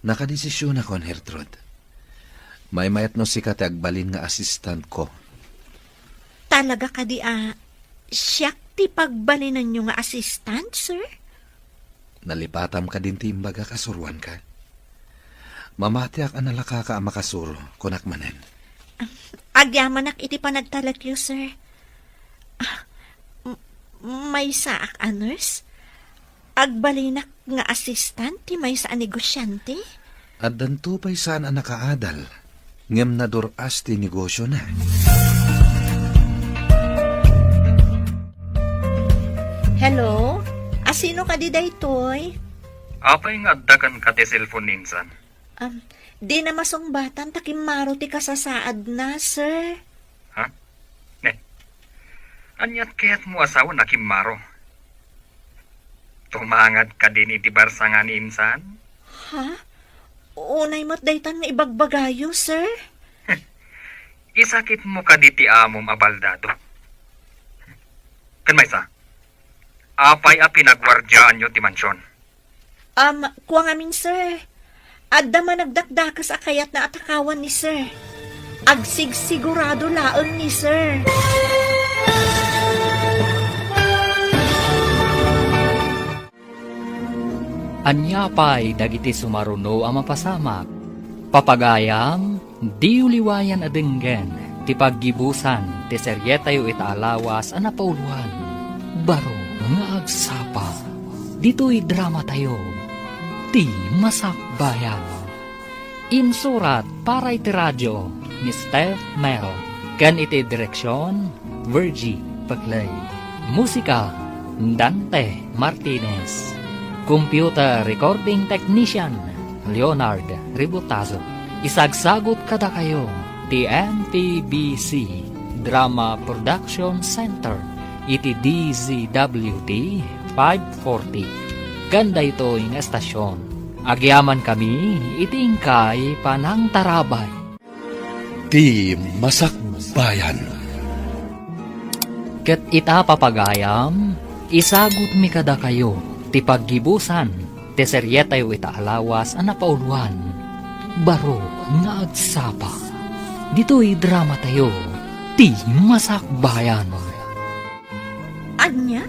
Nakadesisionakon, Gertrude. Maymayat no sika ti agbalin nga assistant-ko. Talaga kadi a siak ti pagbalinanyo nga assistant, sir? Nalipatam kadin ti imbagak a suroanka? Mamatiak a nalakaka a makasuro, kunak manen. Agyamanak iti panagtalekyo, sir. Ah, m-, maysaak a nurse? Agbalinak nga assistant ti maysa a negosiante? Addanto pay saan a nakaadal, ngem nadur-as ti negosiona. Hello? Asino kadi daytoy? Apay nga adda kenka ti cellphone ni insan? Um, dina masungbatan ta kimmaro ti kasasaadna, sir. Ha? Ne? Ania ti kayatmo a sawen a kimmaro? Tumangad kadin iti barsangan ni insan? Ha? Unay met daytan nga ibagbagayo, sir? Isakitmo kadi ti amom a baldado. Ken maysa, apay a pinaguardiaanyo ti mansion? Um, kua ngamin, sir. Adda managdakdakes a kayatna a takawan ni sir. Agsigsigurado laeng ni sir. Ania pay dagiti sumaruno a mapasamak? Papagayam, diyo liwayan a denggen ti paggibusan ti serietayo ita a lawas a napauloan, Baro nga Agsapa. Ditoy dramatayo, Ti Masakbayan. Insurat para iti radio ni Steph Mero, ken iti direksion, Virgie Peclay. Musika, Dante Martinez. Computer recording technician, Leonard Ributazo. Isagsagut kadakayo ti M P B C Drama Production Center iti D Z W T five forty. Ken daytoy nga estasion, agyamankami iti inkay panangtarabay. Ti Masakbayan. Ket ita, papagayam, isagutmi kadakayo ti paggibusan ti serietayo ita a lawas a napauloan, Baro nga Agsapa. Ditoy dramatayo, Ti Masakbayan. Ania?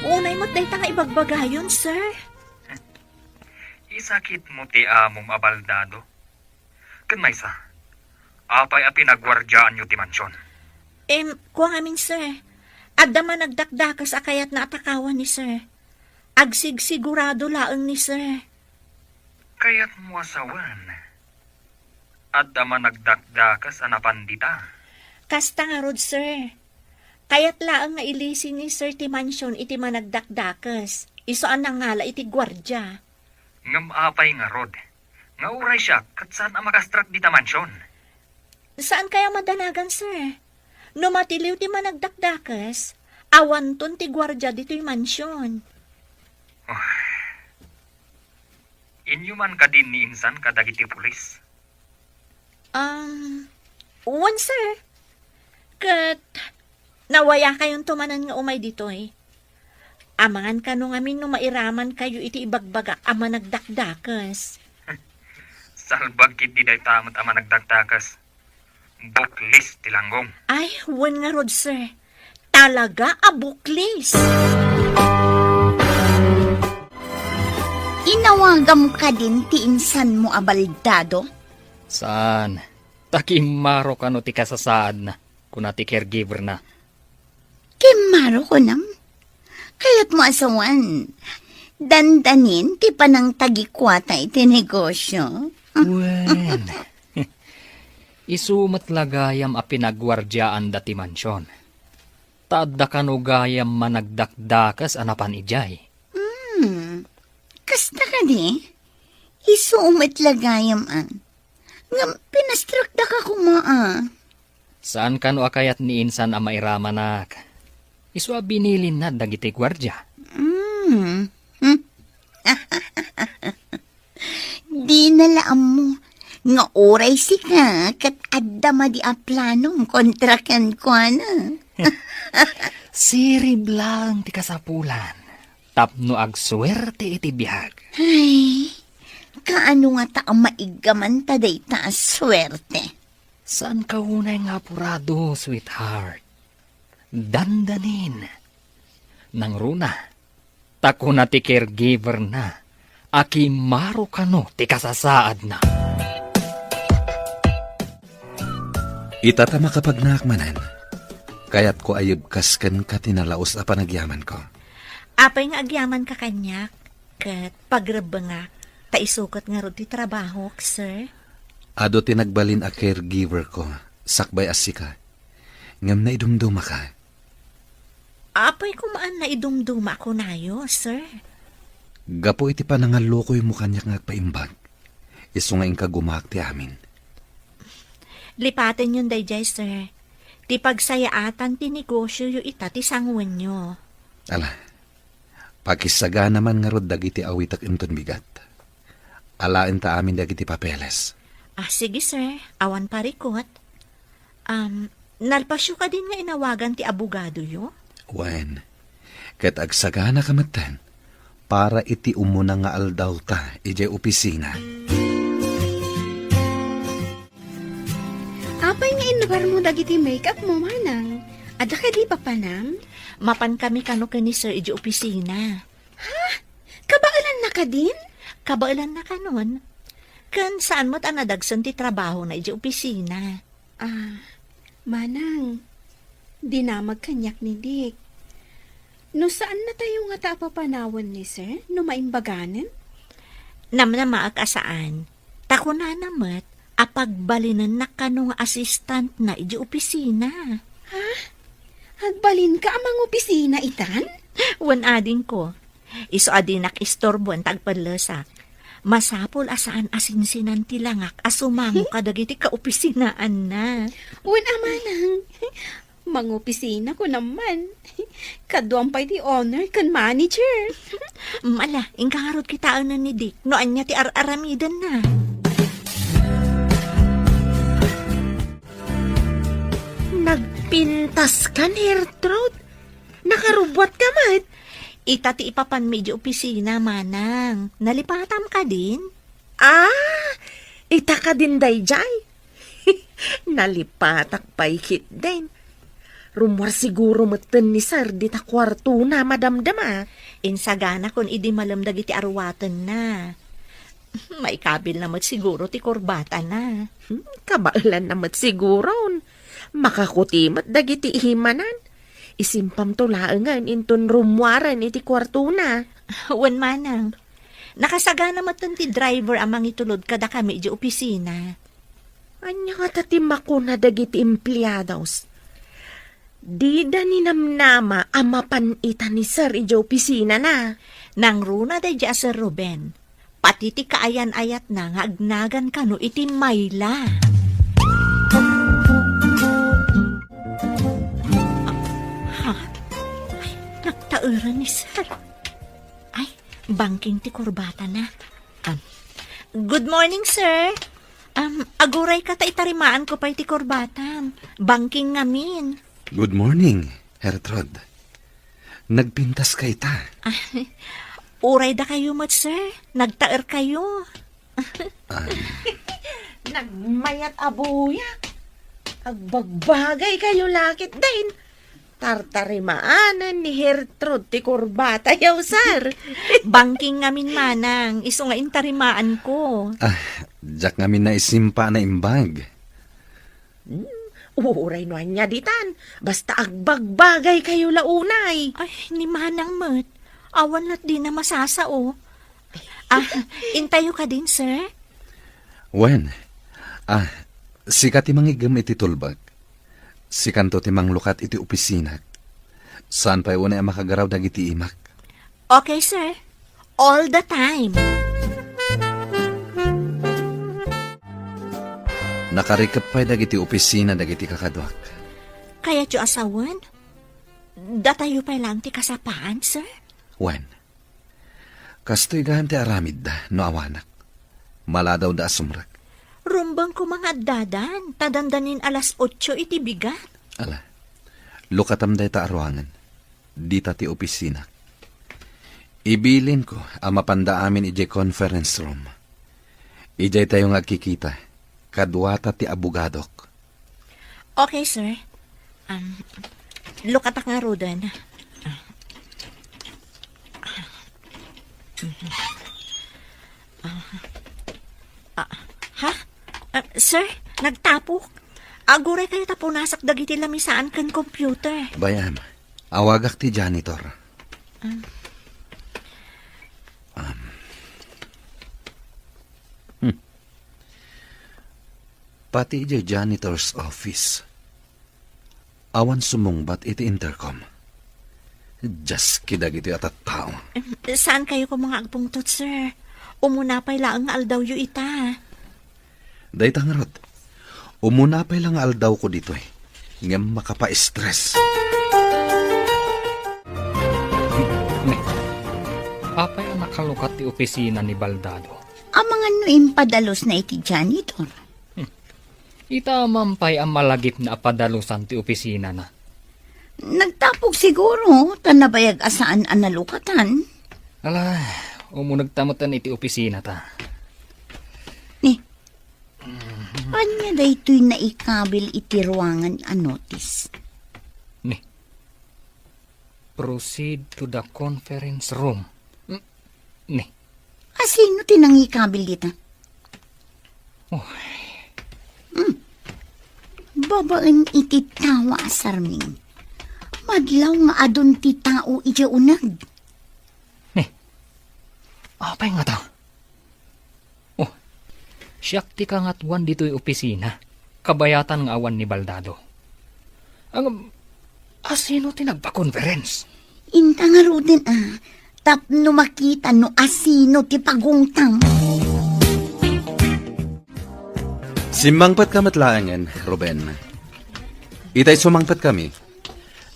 Unay met dayta nga ibagbagayon, sir? Isakitmo ti amom a baldado. Ken maysa, apay a pinaguardiaanyo ti mansion? Em, kua ngamin, sir. Adda managdakdakes a kayatna a takawan ni sir. Agsigsigurado laeng ni sir. Kayatmo a sawen, adda managdakdakes a napan dita? Kasta ngarud, sir. Kayat laeng nga ilisi ni sir ti mansion iti managdakdakes. Isu a nangala iti guardia. Ngem apay ngarud nga uray siak ket saan a makastrak dita mansion? Saan kaya madanagan, sir? No matiliw ti managdakdakes, awanton ti guardia ditoy mansion. Oh. Inyo man kadin ni insan kadagiti pulis? Um, wen, sir. Ket nawayakayonto manen nga umay ditoy. Amangan kano ngamin no mairamankayo iti ibagbaga a managdakdakes. Salbag ketdi dayta met a managdakdakes. Buklis ti langgong. Ay, wen ngarud, sir. Talaga a buklis. Inawagam kadin ti insanmo a baldado? Saan. Ta kimmaro kano ti kasasaadna, kuna ti caregiver-na. Kimmaro kunam? Kayatmo a sawen, dandanin ti panangtagikuata iti negosio? Wen, isu met la gayam a pinaguardiaanda ti mansion. Ta adda kano gayam managdakdakes a napan idiay. Hmm, kasta kadi? Isu met la gayam a. Ngem pinastrakda ka koma a. Saan kano a kayat ni insan a mairamanak? Isu a binilinna dagiti guardia. Hmm. Hmm. Dina la ammo nga uray sika ket adda madi a planom kontra kenkuana. Sirib laeng ti kasapulan tapno agsuerte iti biag. Ay, kaano ngata a maiggaman ta dayta a suerte? Saanka unay nga apurado, sweetheart. Dandanin. Nangruna, ta kuna ti caregiver-na a kimmaro kano ti kasasaadna. Ita ta makapagnaak manen, kayatko a yebkas kenka ti nalaus a panagyamanko. Apay nga agyamanka kaniak, ket pagrebbengak, ta isu ket ngarud ti trabahok, sir? Adu ti nagbalin a caregiver-ko, sakbay a sika. Ngem naidumdumaka. Apay koma a naidumduma a kunayo, sir? Gapu iti panangallukoymo kaniak nga agpaimbag, isu nga inka gumaak ti amin. Lipatenyon daydiay, sir. Ti pagsayaatan ti negosioyo ita ti sanguenyo. Ala, pakisagana man ngarud dagiti awitek inton bigat. Alaenta amin dagiti papeles. Ah, sige, sir. Awan parikot. Um, nalpasyo kadin nga inawagan ti abogadoyo? Wen, ket agsaganaka metten para iti umuna nga aldawta idiay opisina. Apay nga inlugarmo dagiti make-up mo, manang? Adda kadi papanam? Mapan kami kano ken ni sir idiay opisina. Ha? Kabaelanna kadin? Kabaelanna kanon. Ken saan met a nadagsen ti trabahona idiay opisina. Ah, manang, dinamag kaniak ni Dick. No saannatayo ngata a papanawen ni sir, no maimbaganen? Namnamaak a saan. Ta kunana met a pagbalinennak kano nga assistantna idiay opisina. Ha? Agbalinka a mangopisina itan? Wen, adingko. Isu a dinak istorboen ta agpellesak. Masapul a saan a sinsinan ti langak a sumango kadagiti kaopisinaanna. Wen a, manang, mangopisina ko naman. Kaduam pay ti owner ken manager. Ala, inka ngarud kitaenen ni Dick no ania ti ar-aramidenna. Nagpintas ka, Gertrude? Nakarubbuat ka met? Ita ti ipapanmi idiay opisina, manang. Nalipatam kadin? Ah, ita kadin daydiay? Nalipatak pay ketdin. Rummuar siguro metten ni sir dita kuartona, madamdama. Insaganakon idi malem dagiti aruatenna. Maikabilna met siguro ti kurbatana. Hmm, kabaelanna met siguron. Makakuti met dagiti imanan. Isimpamto laengen inton rummuaren iti kuartona. Wen, manang. Nakasagana metten ti driver a mangitulod kadakami idiay opisina. Ania ngata ti makuna dagiti empleados? Dida ninamnama a mapan ita ni sir idiay opisinana. Nangruna daydiay a Sir Ruben. Pati ti kaayan-ayatna nga agnagan kano iti mayla. Ha? Ay, nagtaeran ni sir. Ay, bangking ti kurbatana. Ah, good morning, sir. Um, agurayka ta itarimaanko pay ti kurbatam. Bangking ngamin. Good morning, Gertrude. Nagpintas ka ita. Ah, uray dakayo met, sir. Nagtaer kayo. Ah. Nagmayat a buyak. Agbagbagay kayo la ketdin. Tartarimaanen ni Gertrude ti kurbatayo, sir. Bangking ngamin, manang, isu nga intarimaanko. Ah, diak ngamin naisimpa a naimbag. Hmm, uray no ania ditan, basta agbagbagay kayo la unay. Ay, ni manang met. Awan lat dina masasao. Ah, intayo kadin, sir? Wen, ah, sika ti mangiggem iti tulbek. Sikanto ti manglukat iti opisinak. Saan pay unay a makagaraw dagiti imak. Okay, sir. All the time. Nakarikep pay dagiti opisina dagiti kakaduak. Kayatyo a sawen? Datayo pay laeng ti kasapaan, sir? Wen. Kastoy gayam ti aramidda no awanak. Maladawda a sumrek. Rumbeng koma nga addadan, ta dandanin alas otso iti bigat. Ala, lukatam dayta a ruangan. Dita ti opisinak. Ibilinko a mapanda amin idiay conference room. Idiay tayo nga agkikita. Kaduata ti abogadok. Okay, sir. Um, lukatak ngaruden. Ah, ha? Ah, sir, nagtapok. Aguray kayo ta punasak dagiti lamisaan ken computer. Bay-am, awagak ti janitor. Ah. Um. Hmm. Pati idiay janitor's office, awan sumungbat iti intercom. Diaski dagitoy a tattao. Em, saan kayo koma nga agpungtot, sir? Umuna pay laeng nga aldawyo ita. Dayta ngarud, umuna pay la nga aldawko ditoy. ngem makapa-stress. Ne, apay a nakalukat ti opisina ni Baldado? Amangan no impadalosna iti janitor. Hmm. Ita man pay a malagipna a padalusan ti opisinana. Nagtapog siguro, ta nabayag a saan a nalukatan. Ala, umunegta metten iti opisinata. Ni, ania daytoy naikabil iti ruangan a notice? Ni, "Proceed to the conference room." Hmm, ni. A sino ti nangikabil dita? Oh. Hmm. Babaen iti tawa a sarming. Madlaw nga adun ti tao idiay uneg. Ni, apay ngata? Oh, siak ti kangatuan ditoy opisina, kabayatan nga awan ni Baldado. Ang, a sino ti nagpa-conference? Inta ngaruden a, tapno makita no a sino ti pagungtam. Simmangpetka met laengen, Ruben. Itay sumangpet kami,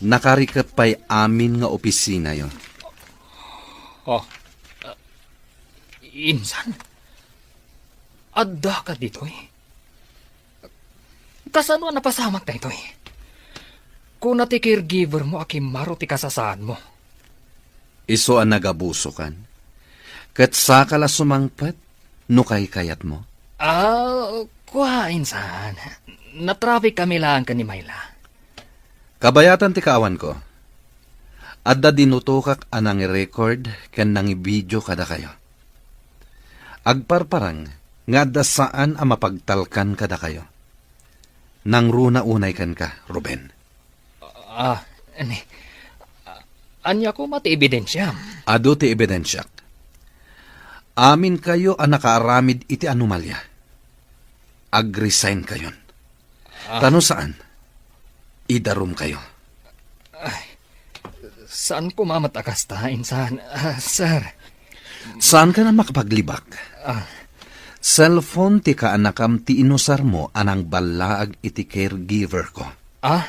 nakariket pay amin nga opisinayo. Oh, ah, insan? Addaka ditoy? Kasano a napasamak daytoy? Kuna ti caregiver mo a kimmaro ti kasasaadmo. Isu a nagabusokan. Ket saka la sumangpet no kaykayatmo. Ah, kua, insan. Natraffic kami laeng ken ni Myla. Kabayatan ti kaawanko. Adda dinutokak a nangirecord ken nangibidio kadakayo. Agparparang nga adda saan a mapagtalkan kadakayo. Nangruna unay kenka, Ruben. Ah, ni, ania koma ti ebidensiam? Adu ti ebidensiak. Aminkayo a nakaaramid iti anomalia. Agresign kayon. Ah. Ta no saan, idarumkayo. Ay, saan koma met a kasta, insan. Ah, sir. Saankan a makapaglibak. Ah. Cellphone ti kaanakam ti inusarmo a nangballaag iti caregiver ko. Ah?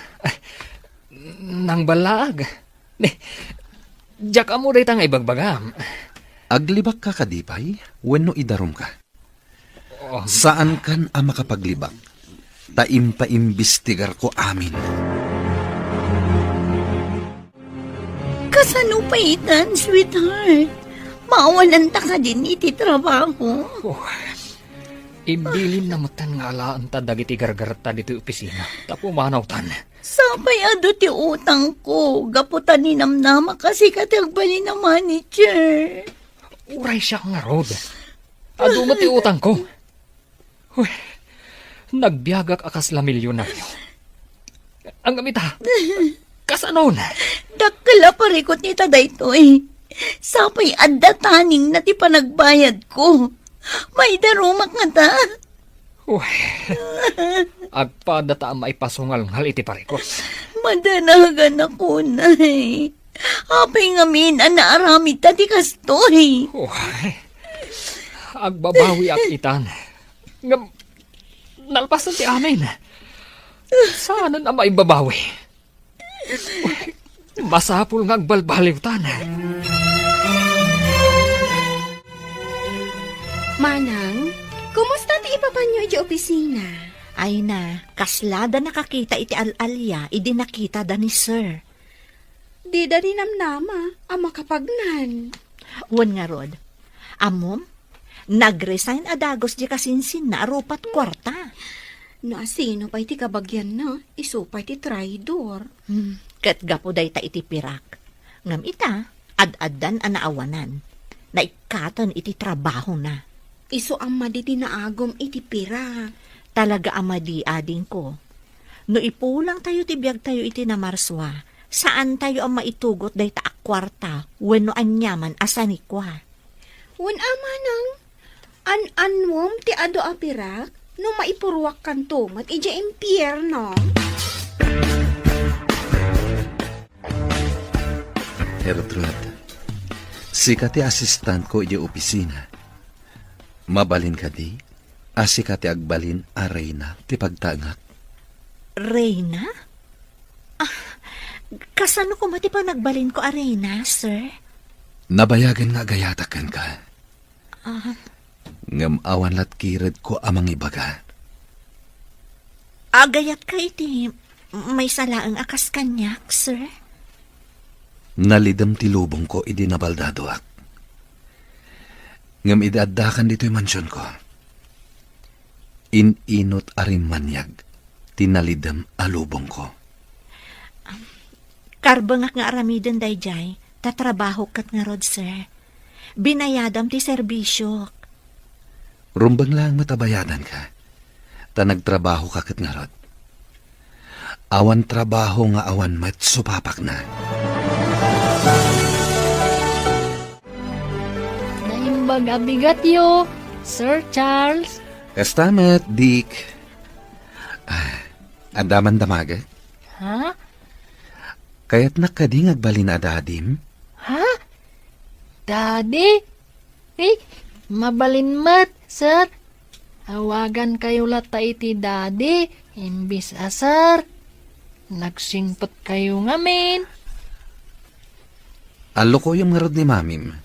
Nangballaag? Ni, diak ammo dayta nga ibagbagam. Aglibakka kadi pay wenno idarumka? Oh. Saankan a makapaglibak, ta impaimbestigarko amin. Kasano pay itan, sweetheart? Maawananta kadin iti trabaho? Oh, imbilinna metten nga alaenta dagiti gargaretta ditoy opisina, ta pumanawtan. Sapay adu ti utangko, gapu ta ninamnamak a sika ti agbalin a manager. Uray siak ngarud. Adu met ti utangko. Uy, nagbiagak a kasla milyonaryo. Ngem ita, kasanon? Dakkel a parikut ita daytoy. Sapay adda taningna ti panagbayadko. Maidarumak ngata. Uy, agpada ta a maipasungalngal iti parikut. Madanagan ako, Nay. Apay ngamin a naaramidta ti kastoy? Uy, agbabawiak itan. Ngem, nalpasen ti amin. Saanen a maibabawi. Masapul nga agbalbaliwtan. Manang, kumusta ti ipapanyo idiay opisina? Ay na, kasla da nakakita iti al-alia idi nakita da ni Sir. Dida ninamnama a makapagnan. Wen ngarud, ammom, nagresign a dagus diay kasinsinna a rupa't kuarta. No asino pay ti kabagianna, isu pay ti traidor. Hmm, ket gapu dayta iti pirak. Ngem ita, ad-addan a naawanan. Naikkaten iti trabahona. Isu a madi ti naagum iti pirak. Talaga a madi, adingko. No ipulangtayo ti biagtayo iti Namarsua, saantayo a maitugot dayta a kuarta wenno aniaman a sanikua. Wen a manang, an-annuam ti adu a pirak no maipuruakkanto met idiay impierno. Gertrude, sika ti asistentko idiay opisina. Mabalin kadi a sika ti agbalin a reyna ti pagtaengak? Reyna? Kasano koma ti panagbalinko a reyna, sir? Nabayagen nga agayatak kenka. Ah. Ngem awan latkiredko a mangibaga. Agayatka iti maysa laeng a kas kaniak, sir? Nalidem ti lubongko idi nabaldadoak. Ngem idi addakan ditoy mansionko, in-inut a rimmaniag ti nalidem a lubongko. Karbengak nga aramiden daydiay, ta trabahok ket ngarud, sir. Binayadam ti serbisiok. Rumbeng laeng met a bayadanka, ta nagtrabahoka ket ngarud. Awan trabaho nga awan met supapakna. Naimbag a bigatyo, Sir Charles. Kasta met, Dick. Ah, adda man damagek? Ha? Kayatnak kadi nga agbalin a dadim? Ha? Daddy? Eh, mabalin met, sir. Awagankayo latta iti daddy, imbis a sir. Nagsingpetkayo ngamin. Allukoyem ngarud ni mamim.